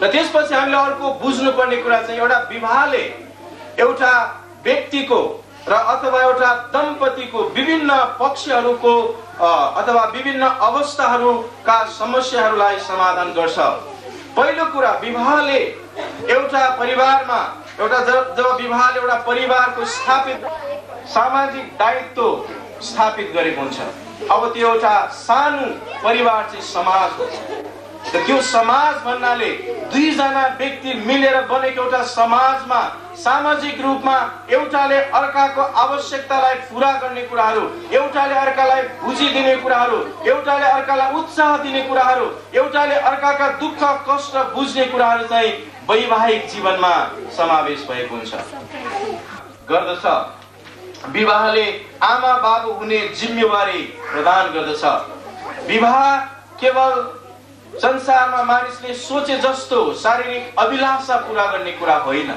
र त्यसपछि हामीले अर्को बुझ्नुपर्ने कुरा चाहिँ एउटा विवाहले एउटा व्यक्तिको र अथवा एउटा दम्पतिको विभिन्न पक्षहरूको अथवा विभिन्न अवस्थाहरूका समस्याहरूलाई समाधान गर्छ। पहिलो कुरा, विवाहले एउटा परिवारमा जब विवाहले एउटा परिवारको स्थापित सामाजिक दायित्व स्थापित गरेको हुन्छ, अब त्यो एउटा सानो परिवार चाहिँ समाज हो। त्यो समाज भन्नाले दुईजना व्यक्ति मिलेर बनेको एउटा समाजमा सामाजिक रूपमा एउटाले अर्काको आवश्यकतालाई पूरा गर्ने कुराहरू, एउटाले अर्कालाई बुझिदिने कुराहरू, एउटाले अर्कालाई उत्साह दिने कुराहरू, एउटाले अर्काका दुःख कष्ट बुझ्ने कुराहरू चाहिँ वैवाहिक जीवनमा समावेश भएको हुन्छ गर्दछ। विवाहले आमा बाबु हुने जिम्मेवारी प्रदान गर्दछ। विवाह केवल संसारमा मानिसले सोचे जस्तो शारीरिक अभिलाषा पूरा गर्ने कुरा होइन।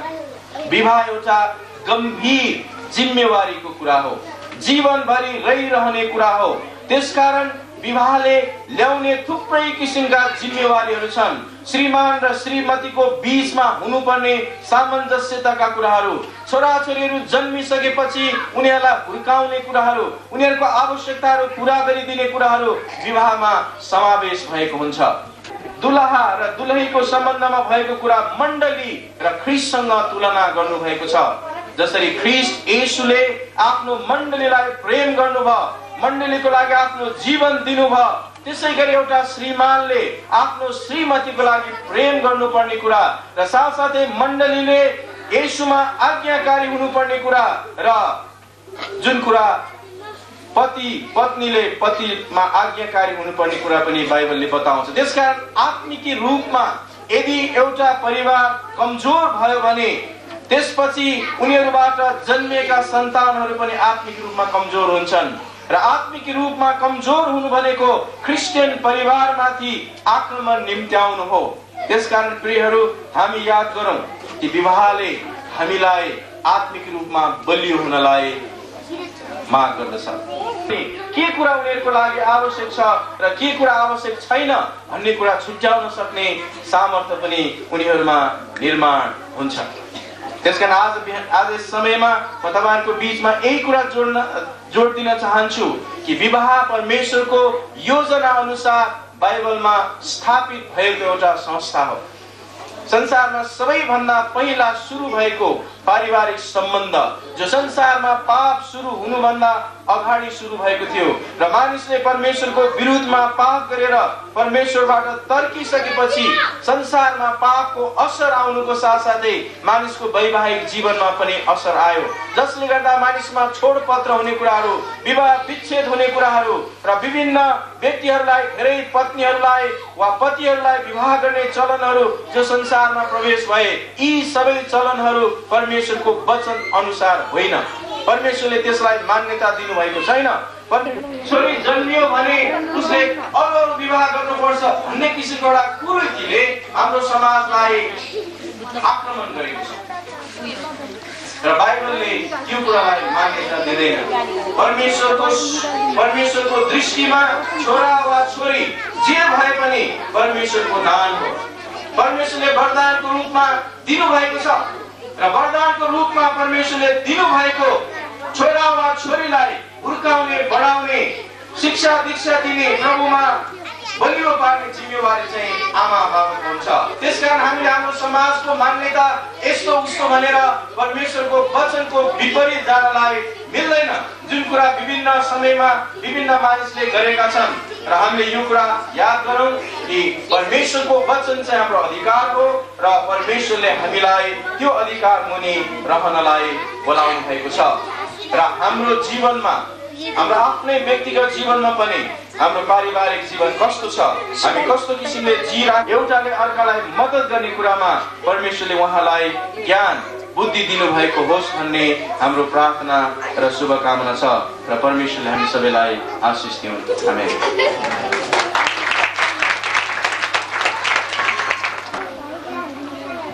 विवाह एउटा गम्भीर जिम्मेवारीको कुरा हो, जीवनभरि रहिरहने कुरा हो। त्यसकारण विवाहले ल्याउने थुप्रै किसिमका जिम्मेवारीहरू छन्। श्रीमान र श्रीमतीको बीचमा हुनुपर्ने सामञ्जस्यताका कुराहरू, छोराछोरीहरू जन्मिसकेपछि उनीहरूलाई हुर्काउने कुराहरू, उनीहरूको आवश्यकताहरू पूरा गरिदिने कुराहरू विवाहमा समावेश भएको हुन्छ। दुलहा र दुलहीको सम्बन्धमा भएको कुरा मण्डली र ख्रीष्टसँग तुलना गर्नुभएको छ। जसरी ख्रीष्ट येशूले आफ्नो मण्डलीलाई प्रेम गर्नुभयो, मण्डलीको लागि आफ्नो जीवन दिनुभयो, त्यसै गरी एउटा श्रीमानले आफ्नो श्रीमतीको लागि प्रेम गर्नुपर्ने कुरा र साथसाथै मण्डलीले येशूमा आज्ञाकारी हुनुपर्ने कुरा र जुन कुरा पति पत्नीले पतिमा आज्ञाकारी हुनुपर्ने कुरा पनि बाइबलले बताउँछ। त्यसकारण आत्मिक रूपमा यदि एउटा परिवार कमजोर भयो भने त्यसपछि उनीहरूबाट जन्मिएका सन्तानहरू पनि आत्मिक रूपमा कमजोर हुन्छन् र आत्मिक रूपमा कमजोर हुनु भनेको क्रिस्चियन परिवारमाथि आक्रमण निम्त्याउनु हो। त्यसकारण प्रियहरू, हामी याद गरौँ कि विवाहले हामीलाई आत्मिक रूपमा बलियो हुनलाई माग गर्दछ। के कुरा उनीहरूको लागि आवश्यक छ र के कुरा आवश्यक छैन भन्ने कुरा छुट्याउन सक्ने सामर्थ्य पनि उनीहरूमा निर्माण हुन्छ। त्यसकारण आज समयमा म तपाईहरुको बीचमा यही कुरा जोड दिन चाहन्छु कि विवाह परमेश्वरको योजना अनुसार बाइबलमा स्थापित भएको एउटा संस्था हो। संसारमा सबैभन्दा पहिला सुरु भएको पारिवारिक सम्बन्ध जो संसारमा पाप सुरु हुनुभन्दा अगाडि सुरु भएको थियो र मानिसले परमेश्वरको विरुद्धमा पाप गरेर परमेश्वरबाट तर्किसकेपछि संसारमा पापको असर आउनुको साथसाथै मानिसको वैवाहिक जीवनमा पनि असर आयो, जसले गर्दा मानिसमा छोडपत्र हुने कुराहरू, विवाह विच्छेद हुने कुराहरू र विभिन्न व्यक्तिहरूलाई धेरै पत्नीहरूलाई वा पतिहरूलाई विवाह गर्ने चलनहरू जो संसारमा प्रवेश भए, यी सबै चलनहरू परमेश्वरको वचन अनुसार होइन। परमेश्वरले त्यसलाई मान्यता दिनु भएको छैन। छोरी जन्मियो भने उसले अरू विवाह गर्नुपर्छ भन्ने किसिमको एउटा कुरीतिले हाम्रो समाजलाई आक्रमण गरेको छ र बाइबलले यो कुरालाई मान्यता दिँदैन। परमेश्वरको दृष्टिमा छोरा वा छोरी जे भए पनि परमेश्वरको दान हो। परमेश्वरले वरदानको रूपमा दिनुभएको छ र वरदानको रूपमा परमेश्वरले दिनुभएको छोरा वा छोरीलाई हुर्काउने, बढाउने, शिक्षा दीक्षा दिने, प्रभुमा बलियो पार्ने जिम्मेवारी चाहिँ आमा बाबाको हुन्छ। त्यसकारण हामीले हाम्रो समाजको मान्यता यस्तो उस्तो भनेर परमेश्वरको वचनको विपरीत जानलाई मिल्दैन। जुन कुरा विभिन्न समयमा विभिन्न मानिसले गरेका छन् र हामीले यो कुरा याद गरौँ कि परमेश्वरको वचन चाहिँ हाम्रो अधिकार हो र परमेश्वरले हामीलाई त्यो अधिकार मुनि रहनलाई बोलाउनु भएको छ। र हाम्रो जीवनमा, हाम्रो आफ्नै व्यक्तिगत जीवनमा पनि हाम्रो पारिवारिक जीवन कस्तो छ, हामी कस्तो किसिमले जिरा, एउटाले अर्कालाई मद्दत गर्ने कुरामा परमेश्वरले उहाँलाई ज्ञान बुद्धि दिनुभएको होस् भन्ने हाम्रो प्रार्थना र शुभकामना छ र परमेश्वरले हामी सबैलाई आशिष दिउन्। आमेन।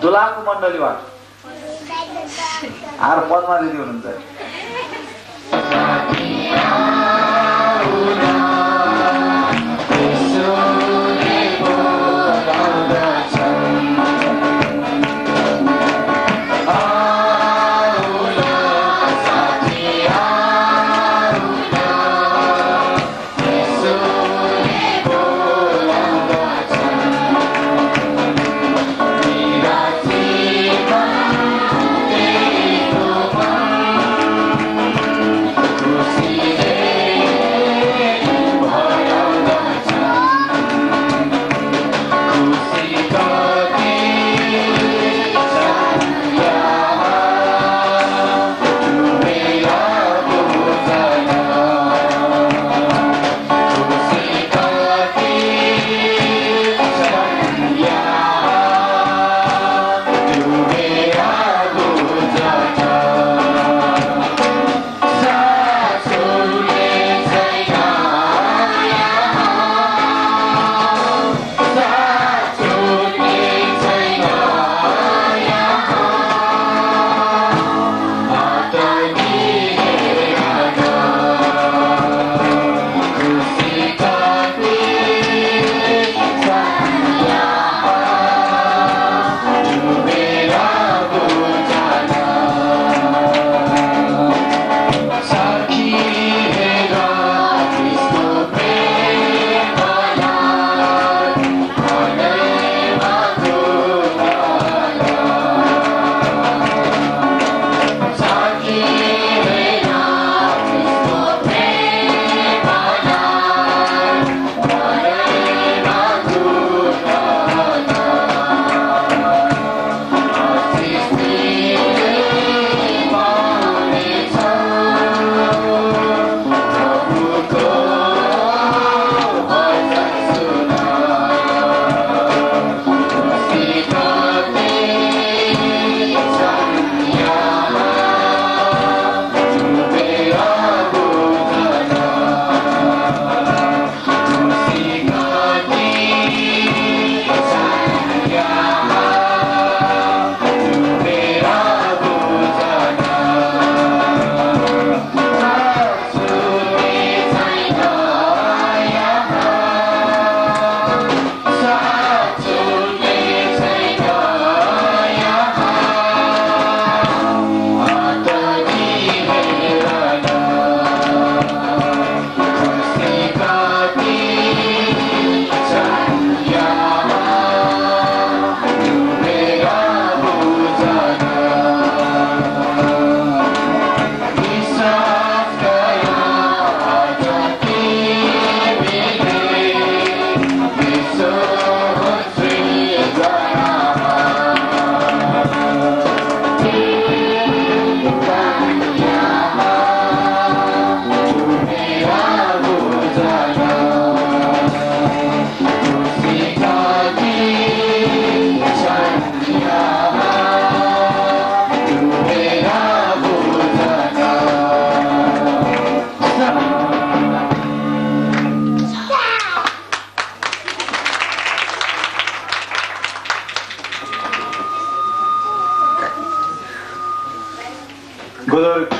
दुलाको मण्डलीबाट आर पद्मा दिदी हुनुहुन्छ।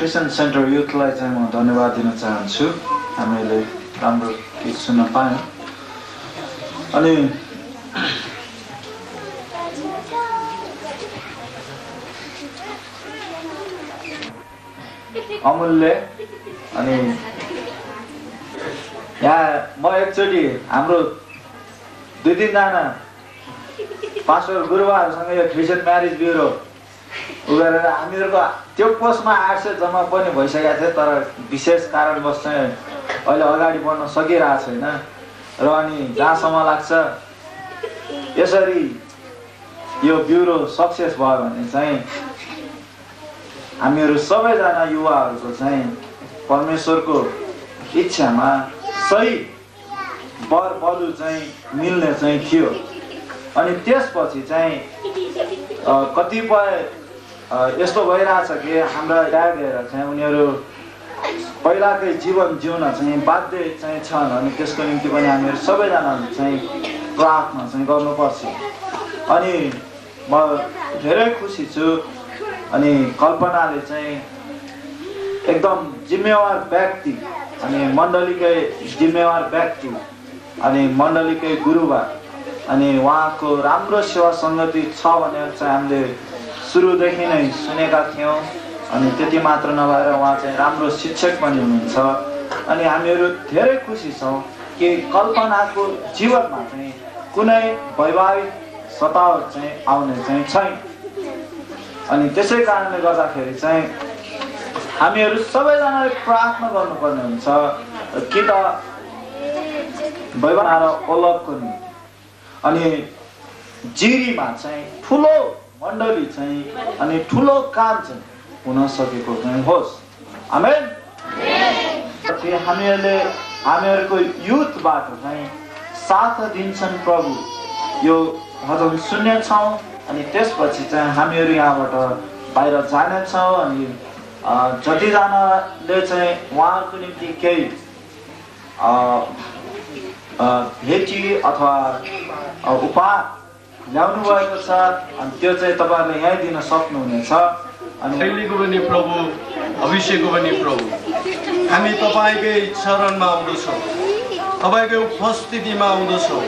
क्रिस्चियन सेन्टर युथलाई चाहिँ म धन्यवाद दिन चाहन्छु। हामीले राम्रो गीत सुन्न पायौँ। अनि अमूल्य अनि यहाँ म एकचोटि हाम्रो 2-3 जना पास्टर गुरुबाहरूसँग यो क्रिस्चियन म्यारेज ब्युरो गरेर हामीहरूको त्यो पोस्टमा 800 जम्मा पनि भइसकेको थियो, तर विशेष कारणवश चाहिँ अहिले अगाडि बढ्न सकिरहेको छैन। र अनि जहाँसम्म लाग्छ यसरी यो ब्युरो सक्सेस भयो भने चाहिँ हामीहरू सबैजना युवाहरूको चाहिँ परमेश्वरको इच्छामा सही वर वधु चाहिँ मिल्ने चाहिँ थियो। अनि त्यसपछि चाहिँ कतिपय यस्तो भइरहेछ कि हाम्रा त्यागेर चाहिँ उनीहरू पहिलाकै जीवन जिउन चाहिँ बाध्य चाहिँ छन्। अनि त्यसको निम्ति पनि हामीहरू सबैजनाले चाहिँ प्रार्थना चाहिँ गर्नुपर्छ। अनि म धेरै खुसी छु। अनि कल्पनाले चाहिँ एकदम जिम्मेवार व्यक्ति अनि मण्डलीकै जिम्मेवार व्यक्ति अनि मण्डलीकै गुरुबा अनि उहाँको राम्रो सेवा सङ्गति छ भनेर चाहिँ हामीले सुरुदेखि नै सुनेका थियौँ। अनि त्यति मात्र नभएर उहाँ चाहिँ राम्रो शिक्षक पनि हुनुहुन्छ। अनि हामीहरू धेरै खुसी छौँ कि कल्पनाको जीवनमा चाहिँ कुनै वैवाहिक सतावट चाहिँ आउने चाहिँ छैन। अनि त्यसै कारणले गर्दाखेरि चाहिँ हामीहरू सबैजनाले प्रार्थना गर्नुपर्ने हुन्छ कि त वैवाहिक र ओलगको निम्ति अनि जिरीमा चाहिँ ठुलो मण्डली चाहिँ अनि ठुलो काम चाहिँ हुन सकेको चाहिँ होस्। आमेन। हामीहरूको युथबाट चाहिँ साथ दिन्छन् प्रभु यो भजन सुन्नेछौँ। अनि त्यसपछि चाहिँ हामीहरू यहाँबाट बाहिर जानेछौँ। अनि जतिजनाले चाहिँ उहाँहरूको निम्ति केही भेटी अथवा उपहार ल्याउनु भएको छ अनि त्यो चाहिँ तपाईँहरूले यहीँ दिन सक्नुहुनेछ। अनि अहिलेको पनि प्रभु भविष्यको पनि प्रभु हामी तपाईँकै चरणमा आउँदछौँ, तपाईँकै उपस्थितिमा आउँदछौँ।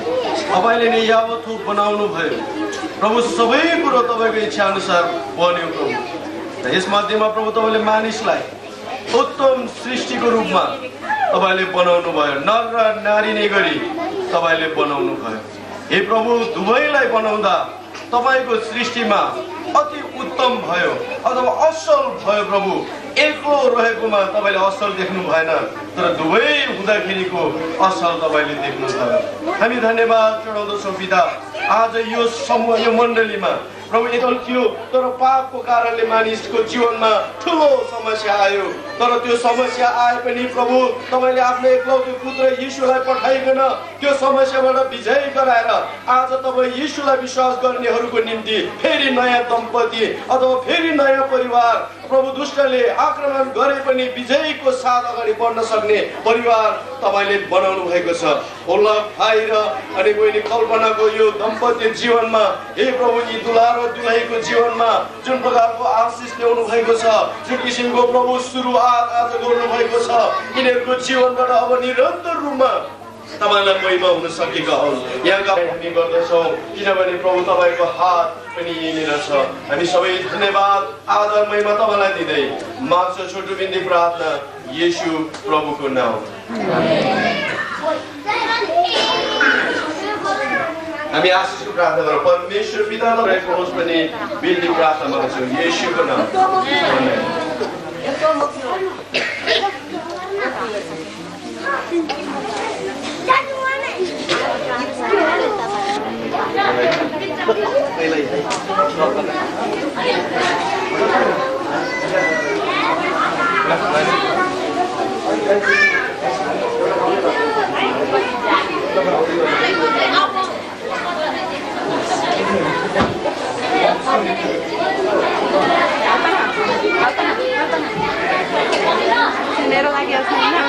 तपाईँले नै यावत थोक बनाउनु भयो प्रभु, सबै कुरो तपाईँको इच्छा अनुसार बन्यो प्रभु। र यस मध्येमा प्रभु तपाईँले मानिसलाई उत्तम सृष्टिको रूपमा तपाईँले बनाउनु भयो, नर र नारी नै गरी तपाईँले बनाउनु भयो। हे प्रभु, दुवैलाई बनाउँदा तपाईँको सृष्टिमा अति उत्तम भयो अथवा असल भयो प्रभु। एक्लो रहेकोमा तपाईँले असल देख्नु भएन, तर दुवै हुँदाखेरिको असल तपाईँले देख्नुभयो। हामी धन्यवाद चढाउँदछौँ पिता। आज यो समूह यो मण्डलीमा प्रभु एकल थियो, तर पापको कारणले मानिसको जीवनमा ठुलो समस्या आयो। तर त्यो समस्या आए पनि प्रभु तपाईँले आफ्नो एकलौटे पुत्र यीशुलाई पठाइकन त्यो समस्याबाट विजय गराएर आज तपाईँ यीशुलाई विश्वास गर्नेहरूको निम्ति फेरि नयाँ दम्पति अथवा फेरि नयाँ परिवार प्रभु दुष्टले आक्रमण गरे पनि विजयको साथ अगाडि बढ्न सक्ने परिवार तपाईँले बनाउनु भएको छ। ओला भाइ र अनि बहिनी कल्पनाको यो दम्पत्य जीवनमा हे प्रभु यी दुला र दुलहीको जीवनमा जुन प्रकारको आशिष ल्याउनु भएको छ, जुन किसिमको प्रभु सुरुवात आज गर्नु भएको छ, यिनीहरूको जीवनबाट अब निरन्तर रूपमा तपाईँलाई महिमा हुन सकेका होस्। यहाँका हामी गर्दछौँ किनभने प्रभु तपाईँको हात पनि यहीँनिर छ। हामी सबै धन्यवाद आदर महिमा तपाईँलाई दिँदै माग्छौँ छोटो बिन्ती प्रार्थना येशू प्रभुको नाम। हामी आशिषको प्रार्थना गरौँ। परमेश्वर पिता तपाईँको होस् पनि बिन्ती प्रार्थना गर्छौँ येशूको नाम। Dinero lagi harus mana?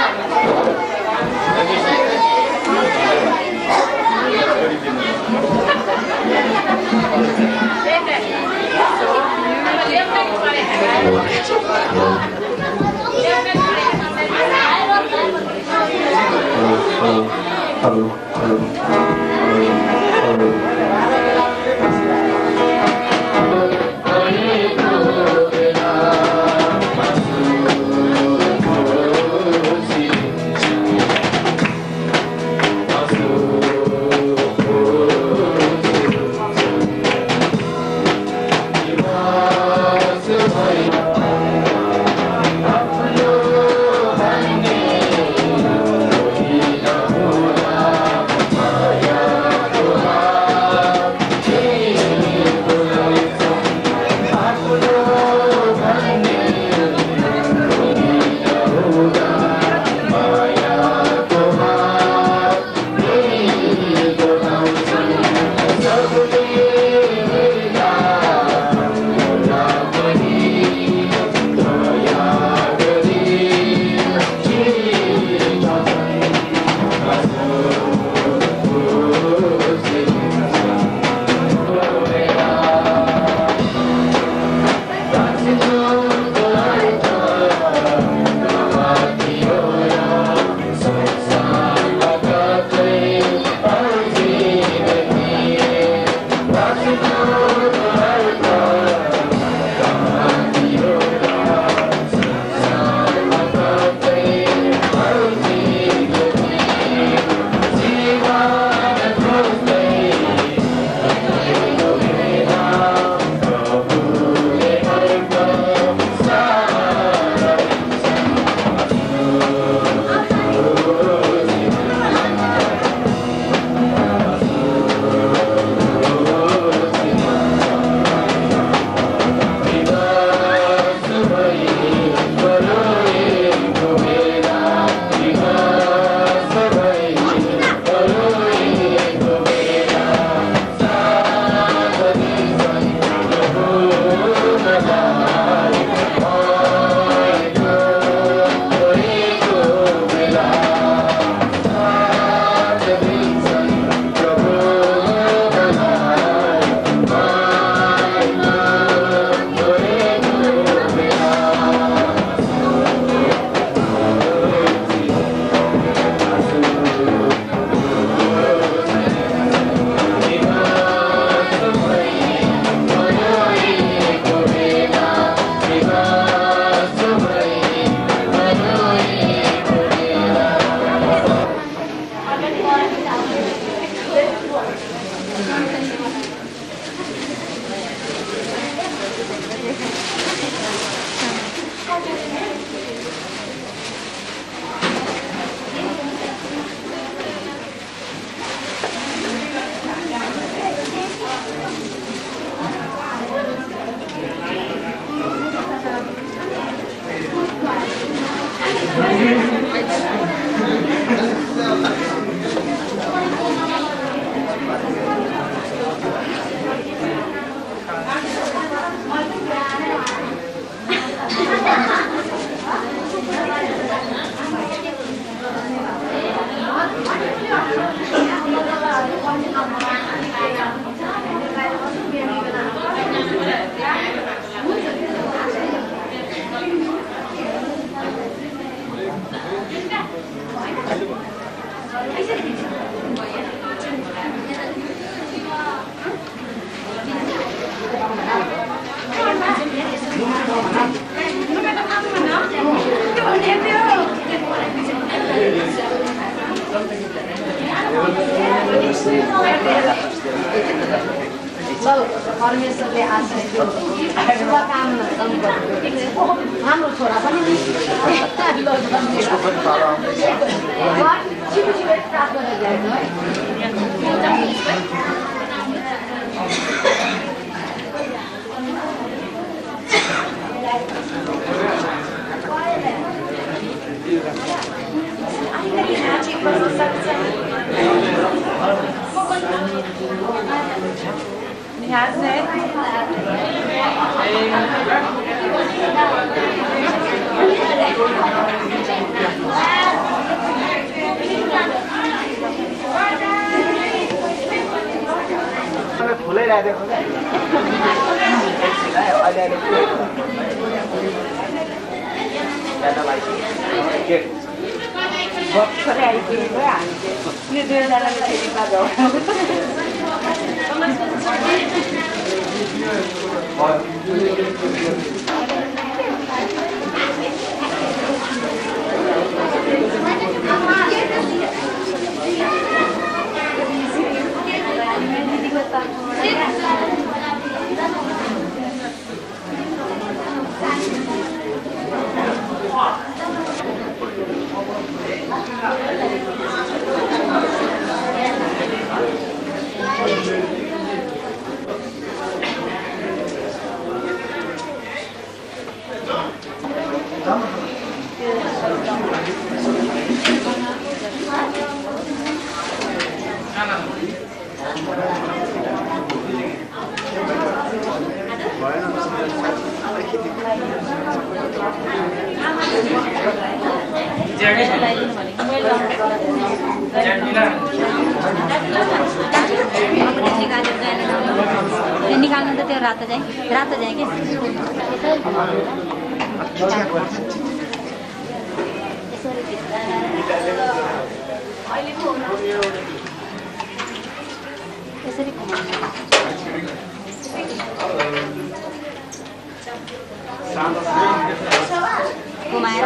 परमेश्वरले आश्रय दियो शुभकामना हाम्रो छोरा पनि फुलै राखेको भर्खरै आइपुगेको हामी चाहिँ यो दुईजनाले फेरि बाजाउ निकाल्नु त त्यो रातो चाहिँ के यसरी घुमाएर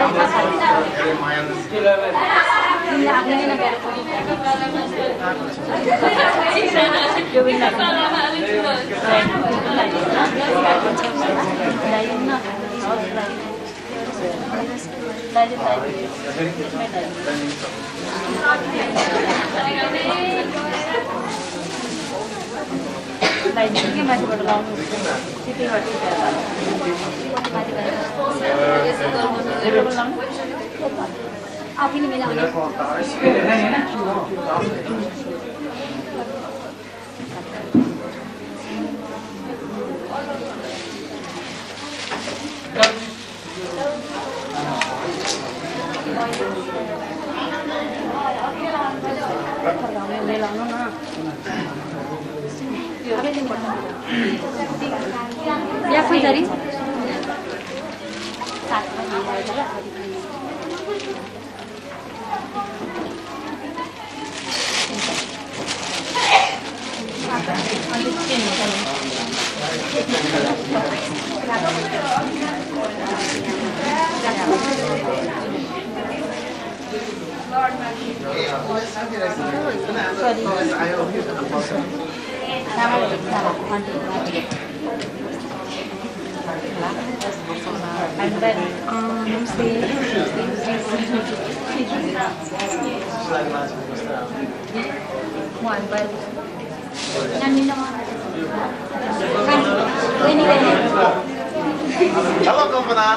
माथिबाट लाउनु आफैले मिलाउने मिलाउनु न या कोही जरी And then, one by Hello, Governor.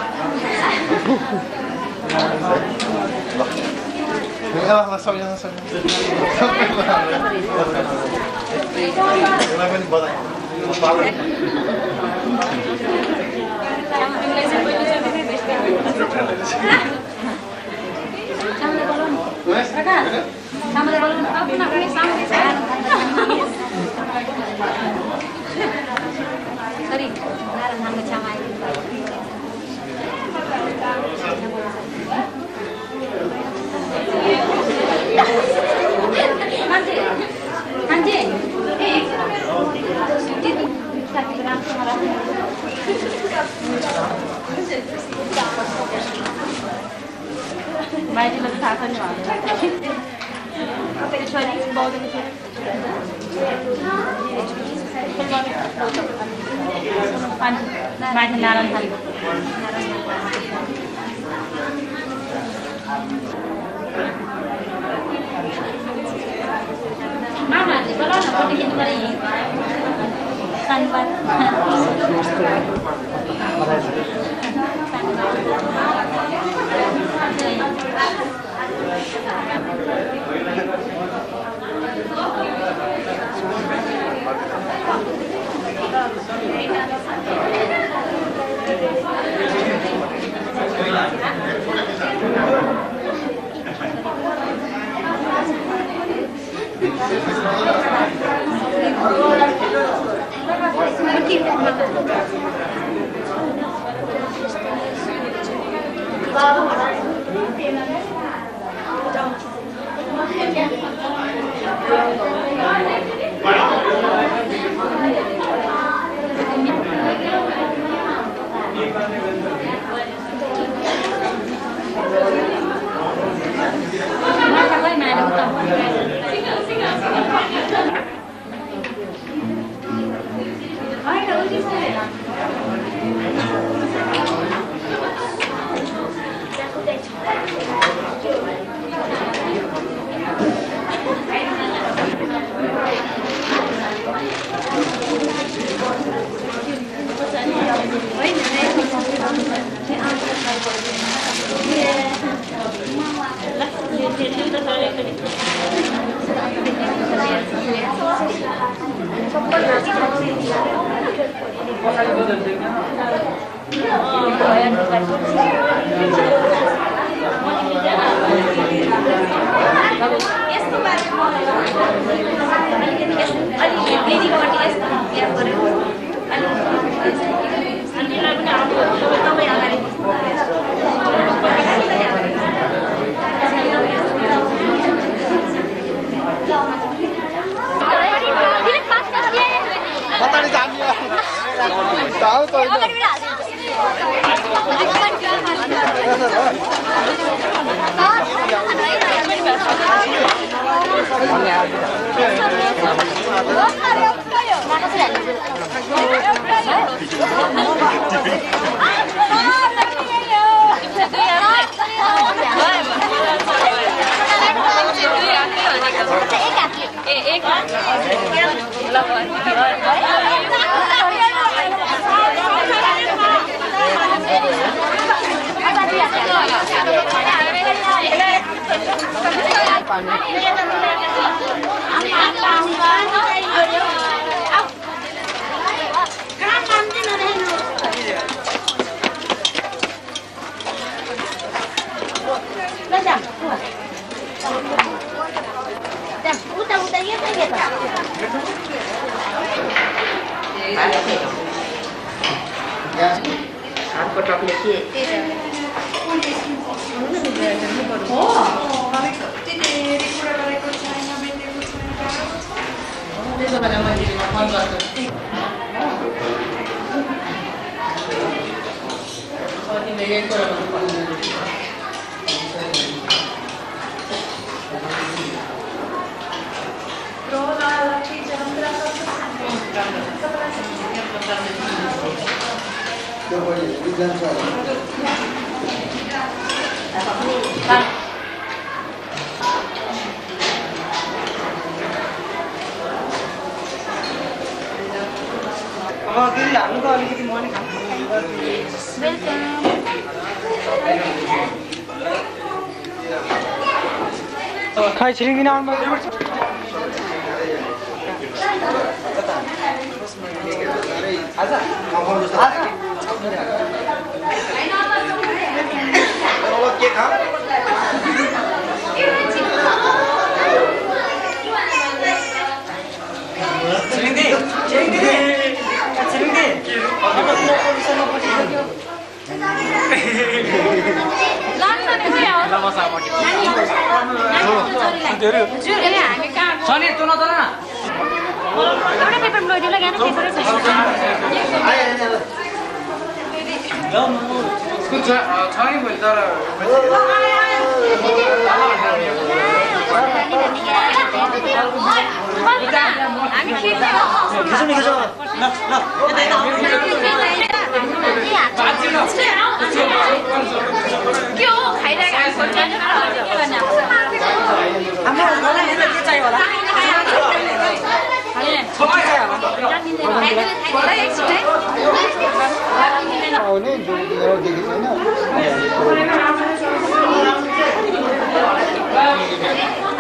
खाइ छिरिङ आउनु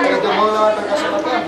Itu mau ada kesempatan